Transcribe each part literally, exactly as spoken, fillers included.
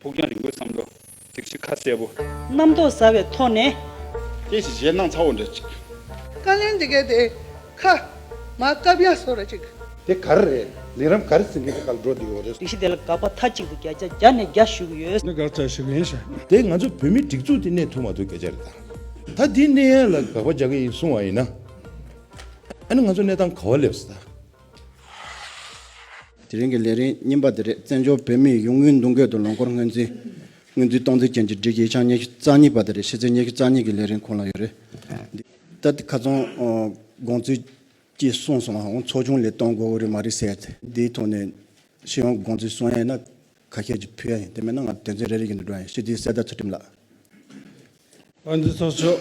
ཕུགས་རྒྱང་རིང་པོའི་བསམ་བློ། གཟིགས་ཕྱི་ཁ་གསལ་པོ། རྣམ་རྟོག་ཟ་བའི་ཐོག་ནས། སྐད་ཞིག་བཞེས་གནང་ཚར་བ་འདྲ་ཅིག་བཀའ་ལན་འདི་གས་དེ་ཁ་མ་བཀབ་ཡ་སོ་ར་ཅིག་དེ་ག་རེ་རེད། ལས་རིམ་ག་རེ་ཟིན་གྱི་དེ་ག་ལ་འགྲོ་བསྡད་ཡོད་རེད། སྒྲིག་གཞི་དེ་ལ་དགག་པ་མཐའ་གཅིག་ཏུ་བརྒྱ་ཆ་བརྒྱ་ནས་བརྒྱ་ཞུ་གི་ཡོད། ནི་དགག་བྱ་ཞིག་ཡིན་ཤག་དེ་ང་ཚོ་བོད་མིའི་སྒྲིག་འཛུགས་དེ་གནས་ཐུབ་མ་ཐུབ་སྐད་ཆ་རེད་ད། ད་འདི་གནས་ཡ་ལ་དགག་པ་རྒྱག་གི་ཡིན་གསུང་བ་ཡིན་ན། ཨ་ནི་ང་ཚོ་གནས་སྟངས་ག་བ་སླེབས་སོང་ད། དེ་རིང་གི་ལས་རིམ་གཉིས་པ་དེ་རེད། བཙན་བྱོལ་བོད་མིའི་ཡོང་སྒོའི་འདུ་འགོད་དུ་ལོ་འཁོར་སྔོན་རྩིས། སྔོན་རྩིས་སྟངས་འཛིན་ཅན་གྱི་སྒྲིག་གཞི་ཡིག་ཆ་ཉི་ཤུ་རྩ་གཉིས་པ་དེ་རེད། ཕྱི་ཚེས་ཉི་ཤུ་རྩ་གཉིས་ཀྱི་ལས་རིམ་ཁོངས་ལ་ཡོད་རེད། འདི་ལྟ་དེ་ཁ་ཚང་དགོངས་ཚུལ་གྱིས་གསུངས་སོང་ང་། ཚོགས་ཆུང་ལས་གཏོང་དགོས་ཀྱི་རེད་མ་རེད་ཟེར་ཏེ། འདིའི་ཐོག་ནས་སྤྱི་ཡོངས་དགོངས་ཚུལ་གསུང་ཡ་ཡིན་ན་ཁ་ཤས་ཀྱིས་ཕུལ་ཡ་ཡིན། དེ་མིན་ན་ང་དོན་ཚན་རེ་རེ་བཞིན་དུ་འགྲོ་ཡ་ཡིན། སྤྱི་འཐུས་གསེར་རྟ་ཚུལ་ཁྲིམས་ལགས། ཨ་འདི་ཚོགས་གཙོ།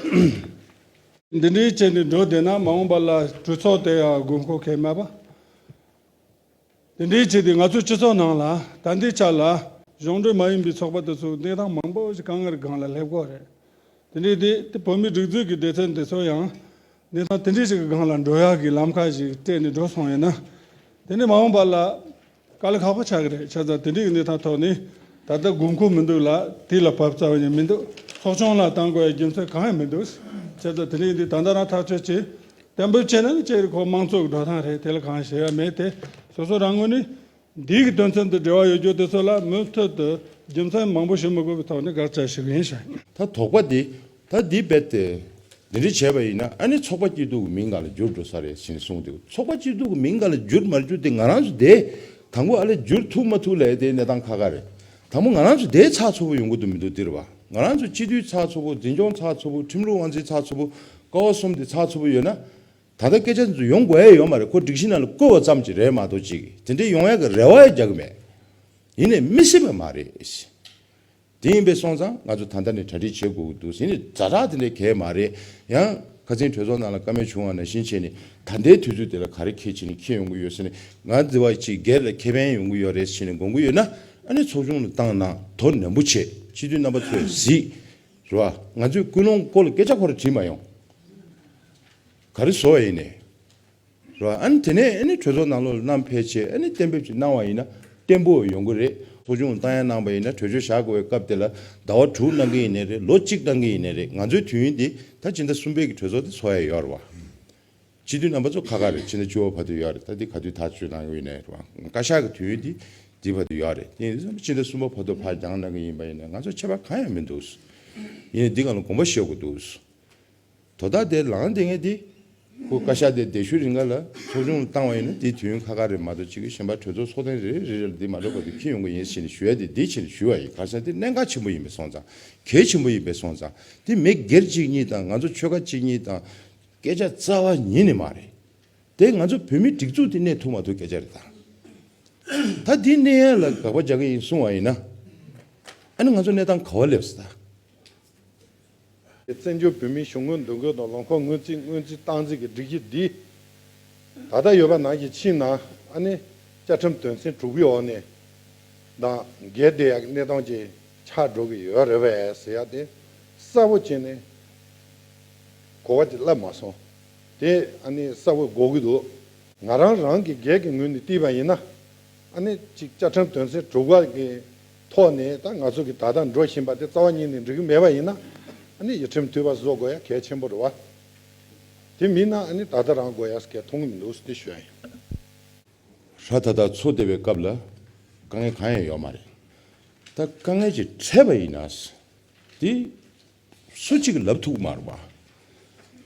འདི་འདྲའི་བྱས་ནས་འགྲོ་བསྡད་ན་མ་འོངས་པ་ལ་གྲོས་ཚོགས་དེ་ཡང་དགོས་མཁོ་གང་ཡང་མེད་པ། དེ་འདྲའི་ཆེད་དུ་ང་ཚོའི་སྤྱི་ཚོགས་ནང་ལ་ད་ལྟའི་ཆ་ལ་གཞུང་འབྲེལ་མ་ཡིན་པའི་ཚོགས་པ་དེ་ཚོ་གནས་སྟངས་མང་པོ་ཞིག་དཀའ་ངལ་སྒང་ལ་སླེབས་ཀྱི་ཡོད་རེད། དེ་འདྲའི་དེ་དེ་བོད་མིའི་སྒྲིག་འཛུགས་ཀྱི་སྡེ་ཚན་དེ་ཚོ་ཡང་གནས་སྟངས་དེ་འདྲའི་ཞིག་གི་སྒང་ལ་འགྲོ་ཡག་གི་ལམ་ཁ་ཞིག་སྤྲད་ནས་འགྲོ་སོང་ཡིན་ན། དེ་ནས་མ་འོངས་པ་ལ་དཀའ་ལས་ཁག་པོ་ཆགས་ཀྱི་རེད། བྱས་ཙང་དེ་འདྲའི་གནས་སྟངས་ཐོག་ནས་ད་ལྟ་དགོས་མཁོ་མི་འདུག་ལ། དེ་ལ་བབ་རྩ་བ་ནས་མི་འདུག་ཚོགས་ཆུང་ལ་བཏང་དགོས་ཡ་རྒྱུ་མཚན་གང་ཡང་མི་འདུག་བྱས་ཙང་དེ་འདྲའི་འདི་ད་ལྟ་རང་ཐག་གཅོད་བྱེད། གཏན་འབེབས་བྱས་ན་ནི་ཅིག་ཁོ་དམངས་གཙོ་གི་འགྲོ་སྟངས་རེད། དེ་ལ་གང་ཞེ་ཡ་མེད་དེ། སོ་སོ་རང་ངོས་ནས་འདི་གི་དོན་ཚན་དང་འབྲེལ་བ་ཡོད་རྒྱུ་དེ་ཚོ་ལ་མུ་མཐུད་དུ་རྒྱུ་མཚན་མང་པོ་ཞུ་མི་དགོས་པའི་ཐོག་ནས་དགག་བྱ་ཞིག་ཡིན་ཤག་ད་དོགས་པ་འདི་ད་འདི་རྦད་དེ་འདི་འདྲ་བྱས་པ་ཡིན་ན་ཨ་ནི་ཚོགས་པ་སྐྱིད་སྡུག་གི་མིང་སྒང་ལ་འགྱུར་འགྲོ་ས་རེད་ཟེར་ནས་གསུངས་འདུག་ཚོགས་པ་སྐྱིད་སྡུག་གི་མིང་སྒང་ལ་འགྱུར་མ་འགྱུར་དེ་ང་རང་ཚོ་དེ་དང་པོ་ཨ་ལས་འགྱུར་ཐུབ་མ་ཐུབ་ལས་དེ་གནས་སྟངས་ཁག་ཁག་རེད། དང་པོ་ང་རང་ཚོ་དེ་ཚགས་ཚུད་པོ་ཡོང་གི་འདུག་མི་འདུག་འདི་རེད་བ། ང་རང་ཚོ་སྤྱི་འཐུས་ཚགས་ཚུད་པོ། འཛིན་སྐྱོང་ཚགས་ཚུད་པོ། ཁྲིམས་ལུགས་དབང་འཛིན་ཚགས་ཚུད་པོ། ཀ་བ་གསུམ་དེ་ཚགས་ཚུད་པོ་ཡོད་ན། ད་ལྟ་སྐད་ཆ་འདི་ཚོ་ཡོང་དགོས་ཡ་ཡོད་མ་རེད། ཁོ་སྒྲིག་གཞི་ནང་ལ་བཀོད་པ་ཙམ་གྱིས་རེད་མ་གཏོགས་ཅིག་དེ་འདྲའི་ཡོང་ཡ་གི་རེ་བ་ཡང་རྒྱག་གི་མེད། ཡིན་ནའི་མི་སྲིད་པ་མ་རེད། དེ་ཡིན་པས་སོང་ཙང་ང་ཚོ་ད་ལྟ་ནས་གྲ་སྒྲིག་བྱེད་དགོས་ཀྱི་འདུག་ཟེར་ནས་ཛ་དྲག་དེ་འདྲའི་གལ་མ་རེད། ཡང་ཁ་སང་གྲོས་ཚོགས་ནང་ལ་བཀའ་མོལ་བྱུང་བ་ནང་བཞིན་བྱས་ནས་ད་ལྟའི་དུས་ཚོད་དེ་ལ་ག་རེ་འཁེལ་བྱས་ནས་འཁེལ་ཡོང་གི་ཡོད་ཟེར་ནས། ང་འདི་བ་ཅིག་སྒེར་ལ་ཁེ་ཕན་ཡོང་གི་ཡོད་རེད་ཟེར་ནས་དགོངས་ཀྱི་ཡོད་ན། ཨ་ནི་ཚོགས་ཆུང་ལ་བཏང་གནང་། དོ་ནན་པོ་བྱེད། སྤྱི་འཐུས་རྣམ་པ་ཚོས་གཟིགས། རེད་བ། ང་ཚོས་ཀུན་སློང་སྐོར་ལ་སྐད་ཆ་ཁོ་ར་དྲིས་མ་ཡོང་། ག་རེ་བཟོ་བ་ཡིན་ནས། རེད་བ། ཨ་ནི་དེ་ནས་ཨ་ནི་གྲོས་ཚོགས་ནང་ལོགས་ལ་བསྣམས་ཕེབས་བྱས་ཨ་ནི་གཏན་འབེབས་ཅིག་གནང་བ་ཡིན་ན་བརྟན་པོ་ཡོང་གི་རེད། ཚོགས་ཆུང་བཏང་ཡ་གནང་པ་ཡིན་ན་གྲོས་ཆོད་བཞག་དགོས་པའི་སྐབས་དེ་ལ་ཟླ་བ་དྲུག་གནང་གི་ཡིན་ནའི་རེད། ལོ་གཅིག་གནང་གི་ཡིན་ནའི་རེད། ང་ཚོའི་དུས་ཡུན་འདི་ད་ཕྱི་ཟླ་གསུམ་པའི་གི་གྲོས་ཚོགས་དེ་ཚོགས་ཡ་ཡོད་རེད་བ། སྤྱི་འཐུས་རྣམ་པ་ཚོ་ཁ་ཁ་རེད། ཕྱི་ཟླ་བཅུ་པ་བར་དུ་ཡོད་རེད། ད་འདི་ག་དུས་ཐག་གཅོད་གནང་གི་ཡོད་ནའི་རེད་བ། བཀའ་ཤག་གི་དུས་ཡུན་འདི་འདི་བར་དུ་ཡོད་རེད། དེ་ཡིན་ཙང་ཕྱི་ཟླ་གསུམ་པ་བར་དུ་ཕར་འགྱངས་གནང་གི་ཡིན་པ་ཡིན་ན་ང་ཚོ་ཁྱད་པར་གང་ཡང་མི་འདུག་ཡིན་ནའི་འདི་སྒང་ལ་དགོངས་པ་བཞེས་དགོས་འདུག་དོ་བདག་དེ་ལངས་བསྡད་མཁན་དེ། ཁོ་བཀའ་ཤག་དེ་གདན་ཞུ་རིང་ག་ལ་ཚོགས་ཆུང་བཏང་བ་ཡིན་ན་དེའི་དུས་ཡུན་ཁ་ཁ་རེད་མ་གཏོགས་ཅིག་གི་གཞན་པ་གྲོས་ཚོགས་ཚོགས་ཐེངས་རེ་རེ་རེ་ལ་འདི་མ་འགྲོ་བར་དུ་འཁེལ་ཡོང་གི་ཡིན་ཟེར་ནས་ཞུ་ཡ་དེ་འདི་བྱས་ནས་ཞུ་བ་ཡིན། ག་རེ་ཟེར་ན་དེ་གནད་འགག་ཆེན་པོ་ཡིན་པས་སོང་ཙང་། གལ་ཆེན་པོ་ཡིན་པས་སོང་ཙང་། དེ་མི་སྒེར་གཅིག་གཉིས་དང་ང་ཚོ་ཆོལ་ཁ་གཅིག་གཉིས་དང་སྐད་ཆ་རྩ་བ་ཉིད་ནས་མ་རེད། དེ་ང་ཚོ་བོད་མིའི་སྒྲིག་འཛུགས་དེ་གནས་ཐུབ་མ་ཐུབ་སྐད་ཆ་རེད་ད། ད་འདི་གནས་ཡ་ལ་དགག་པ་རྒྱག་གི་ཡིན་གསུང་བ་ཡིན་ན། ཨ་ནི་ང་ཚོ་གནས་སྟངས་ག་བ་སླེབས་སོང་ད། བཙན་བྱོལ་བོད་མིའི་གཞུང་གི་འདུ་འགོད་དང་ལོ་འཁོར་སྔོན་རྩིས་སྔོན་རྩིས་སྟངས་འཛིན་གྱི་སྒྲིག་གཞི་འདི་ད་ལྟ་ཡོད་པ་ནང་བཞིན་ཕྱིན་ན་ཨ་ནི་བཅའ་ཁྲིམས་དོན་ཚན་དྲུག་པའི་འོག་ནས་དང་འགལ་བསྡད་ཡག་གི་གནས་སྟངས་ཅིག་ཆགས་འགྲོ་གི་ཡོད་རེད་པས་ཟེར་ཡ་དེ་གསལ་པོ་བྱས་ནས་གོ་བ་ཅིག་ལབ་མ་སོང་། དེ་ཨ་ནི་གསལ་པོ་གོ་གི་འདུག་ང་རང་རང་གི་སྒེར་གྱི་ངོས་ནས་བལྟས་པ་ཡིན་ན། ཨ་ནི་གཅིག་བཅའ་ཁྲིམས་དོན་ཚན་དྲུག་པ་གི་ཐོག་ནས་ད་ང་ཚོ་གི་ད་ལྟ་འགྲོ་བཞིན་པ་དེ་རྩ་བ་ཉིད་ནས་འགྲིག་གི་མེད་པ་ཡིན་ན། ཨ་ནི་ཡིག་ཁྲིམས་འཐུས་པ་བཟོ་དགོས་ཡ་གལ་ཆེན་པོ་རེད་བ། དེ་མིན་ན་ཨ་ནི་ད་ལྟ་རང་དགོས་ཡ་གལ་མཐོང་གི་མི་འདུག་ཟེར་དེ་ཞུ་ཡ་ཡིན། ཧྲ་ད་ད་ཚོ་བསྡད་པའི་སྐབས་ལ་དཀའ་ངལ་གང་ཡང་ཡོད་མ་རེད། ད་དཀའ་ངལ་ཅིག་འཕྲད་པ་ཡིན་ན། དེ་སུ་གཅིག་གིས་ལབ་ཐུབ་མ་རེད་པ།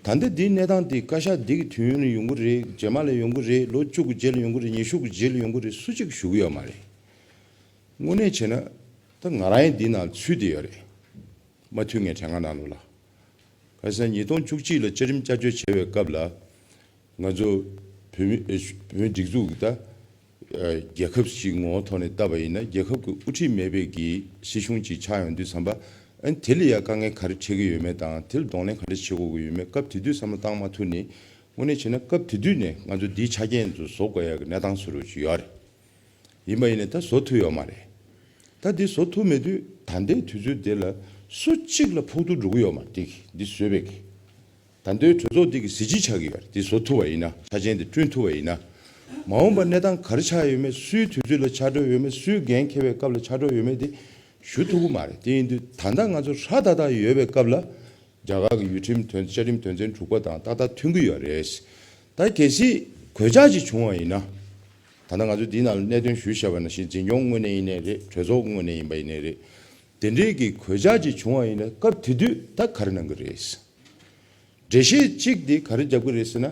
ད་ལྟ་འདིའི་གནས་སྟངས་འདི་བཀའ་ཤག་འདི་གི་དུས་ཡུན་ལ་ཡོང་གི་རེད། རྗེས་མ་ལ་ཡོང་གི་རེད། ལོ་བཅུ་གི་རྗེས་ལ་ཡོང་གི་རེད། ཉི་ཤུ་གི་རྗེས་ལ་ཡོང་གི་རེད། སུ་གཅིག་གིས་ཞུ་གི་ཡོད་མ་རེད། དངོས་གནས་བྱས་ན་ད་ང་རང་ཡང་འདི་ནང་ཚུད་བསྡད་ཡོད་རེད། མ་འཐུས་ངའི་དྲན་ཁ་ནང་ལོགས་ལ། ག་རེ་ཟེར་ན་ཉིས་སྟོང་བཅུ་གཅིག་ལ་བཅའ་ཁྲིམས་བསྐྱར་བཅོས་བྱས་པའི་སྐབས་ལ། ང་ཚོ་བོད་མི་ཨེ་བོད་མིའི་སྒྲིག་འཛུགས་ཀྱི་ད་ཨ་རྒྱལ་ཁབ་ཅིག་ངོ་བོ་ཐོག་ནས་བལྟས་པ་ཡིན་ན་རྒྱལ་ཁབ་ཀྱི་དབུ་ཁྲིད་མེད་པའི་གི་སྲིད་གཞུང་ཅིག་ཆགས་ཡོང་དུས་ཙམ་པ། ཨ་ནི་དེ་ལ་ཡ་དཀའ་ངལ་ག་རེ་འཕྲད་ཀྱི་ཡོད་མེད་དང་དེ་ལ་གདོང་ལེན་ག་རེ་བྱེད་དགོས་ཀྱི་ཡོད་མེད་སྐབས་དེ་དུས་བསམ་བློ་བཏང་མ་ཐུབ་ནས། དངོས་གནས་བྱས་ན་སྐབས་དེ་དུས་ནས་ང་ཚོ་འདིའི་ཆ་རྐྱེན་ཚོ་བཟོ་དགོས་ཡ་གི་གནས་སྟངས་བཟོ་འདྲ་ཅིག་ཡོད་རེད། ཡིན་པ་ཡིན་ནའི་ད་བཟོ་ཐུབ་ཡོད་མ་རེད། ད་འདི་བཟོ་ཐུབ་མེད་དུས་ད་ལྟའི་དུས་ཚོད་འདི་ལ་སུ་གཅིག་ལ་ཕོག་ཐུག་འགྲོ་གི་ཡོད་མ་རེད། འདི་འདི་བཟོས་པའི་གི། ད་ལྟའི་གྲོས་ཚོགས་འདི་གི་གཟི་བརྗིད་ཆགས་ཀྱི་ཡོད་རེད། འདི་བཟོ་ཐུབ་པ་ཡིན་ན། ཆ་རྐྱེན་འདི་བསྐྲུན་ཐུབ་པ་ཡིན་ན། མ་འོངས་པ་གནས་སྟངས་ག་རེ་ཆགས་ཡོད་མེད། སུའི་དུས་ཚོད་ལ་ཆགས་འགྲོ་ཡོད་མེད། སུའི་འགན་འཁྱེར་བའི་སྐབས་ལ་ཆགས་འགྲོ་ཡོད་མེད་འདི། ཞུ་ཐུབ་ཀྱི་མ་རེད། དེ་ཡིན་དུས་ད་ལྟ་ང་ཚོ་ཧྲ་ཏག་ཏག་ཡོད་པའི་སྐབས་ལ། རྒྱ་གར་གྱི་ཡུལ་ཁྲིམས་དོན་བཅའ་ཁྲིམས་དོན་ཚན་དྲུག་པ་དང་ཏག་ཏག་མཐུན་གྱི་ཡོད་རེད། ད་གལ་སྲིད་གོད་ཆག་ཅིག་བྱུང་བ་ཡིན་ན། ད་ལྟ་ང་ཚོས་འདིའི་ནང་ལ་གནད་དོན་ཞུས་བཞག་པ་ནང་བཞིན་འཛིན་སྐྱོང་ངོས་ནས་ཡིན་ནའི་རེད། གྲོས་ཚོགས་ངོས་ནས་ཡིན་པ་ཡིན་ནའི་རེད། དེ་འདྲའི་གི་གོད་ཆག་ཅིག་བྱུང་བ་ཡིན་ན་སྐབས་དེ་དུས་ད་ག་རེ་གནང་གི་རེད། འགྲེལ་བཤད་གཅིག་འདི་ག་རེ་རྒྱབ་ཀྱི་རེད་ཟེར་ན།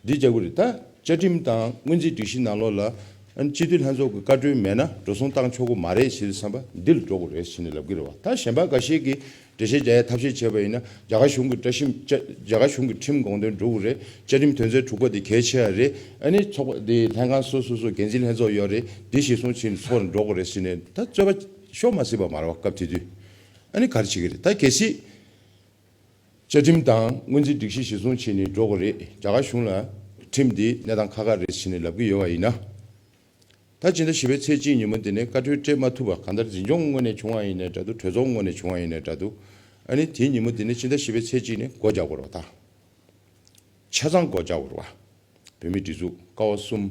འདི་རྒྱབ་ཀྱི་རེད། ད་བཅའ་ཁྲིམས་དང་སྔོན་རྩིས་སྒྲིག་གཞི་ནང་ལོགས་ལ་ཨ་ནི་སྤྱི་འཐུས་ལྷན་ཚོགས་ཀྱི་བཀའ་འཁྲོལ་མེད་ན་འགྲོ་སོང་བཏང་ཆོག་གི་མ་རེད་ཟེར་བསམ་པ་འདི་ལ་འགྲོ་དགོས་རེད་ཟེར་ནས་ལབ་ཀྱི་རེད་བ། ད་གཞན་པ་འགའ་ཤས་ཀྱིས་འགྲེལ་བཤད་རྒྱག་ཡའི་ཐབས་ཤེས་བྱས་པ་ཡིན་ན། རྒྱ་གར་གཞུང་གི་བཀྲ་ཤིས་བཅའ་རྒྱ་གར་གཞུང་གི་ཁྲིམས་དགོངས་དོན་འགྲུབ་དགོས་རེད། བཅའ་ཁྲིམས་དོན་ཚན་དྲུག་པ་འདི་གལ་ཆེ་བ་རེད། ཨ་ནི་ཚོགས་པ་འདི་ལྷན་ཁང་སོ་སོ་སོ་འགན་འཛིན་ལྷན་ཚོགས་ཡོད་རེད། འདི་གཞིར་བཟུང་བྱས་ནས་ཚོགས་ནས་འགྲོ་དགོས་རེད་ཟེར་ནས་ད་རྩོད་པ་ཤོར་མ་སྲིད་པ་མ་རེད་བ། སྐབས་དེ་དུས་ཨ་ནི་ག་རེ་བྱེད་ཀྱི་རེད། ད་གལ་སྲིད། བཅའ་ཁྲིམས་དང་སྔོན་རྩིས་སྒྲིག་གཞི་གཞིར་བཟུང་བྱས་ནས་འགྲོ་དགོས་རེད། རྒྱ་གར་གཞུང་ལ་ཁྲིམས་འདི་གནས་སྟངས་ཁག་ཁག་རེད་ཟེར་ནས་ལབ་ཀྱི་ཡོད་པ་ཡིན་ན། ད་ཕྱི་ཟླ་བཞི་པའི་ཚེས་གཅིག་ཉིན་མོ་འདི་ནས་བཀའ་འཁྲོལ་སྤྲད་མ་ཐུབ་པ། གང་ལྟར་འཛིན་སྐྱོང་ངོས་ནས་བྱུང་བ་ཡིན་ནའི་འདྲ་འདུག་གྲོས་ཚོགས་ངོས་ནས་བྱུང་བ་ཡིན་ནའི་འདྲ་འདུག་ཨ་ནི་དེའི་ཉིན་མོ་འདི་ནས་ཕྱི་ཟླ་བཞི་པའི་ཚེས་གཅིག་ནས་སྒོ་རྒྱག་དགོས་རེད་བ། ད་ཆ་ཚང་སྒོ་རྒྱག་དགོས་རེད་བ། བོད་མིའི་སྒྲིག་འཛུགས་ཀ་བ་གསུམ།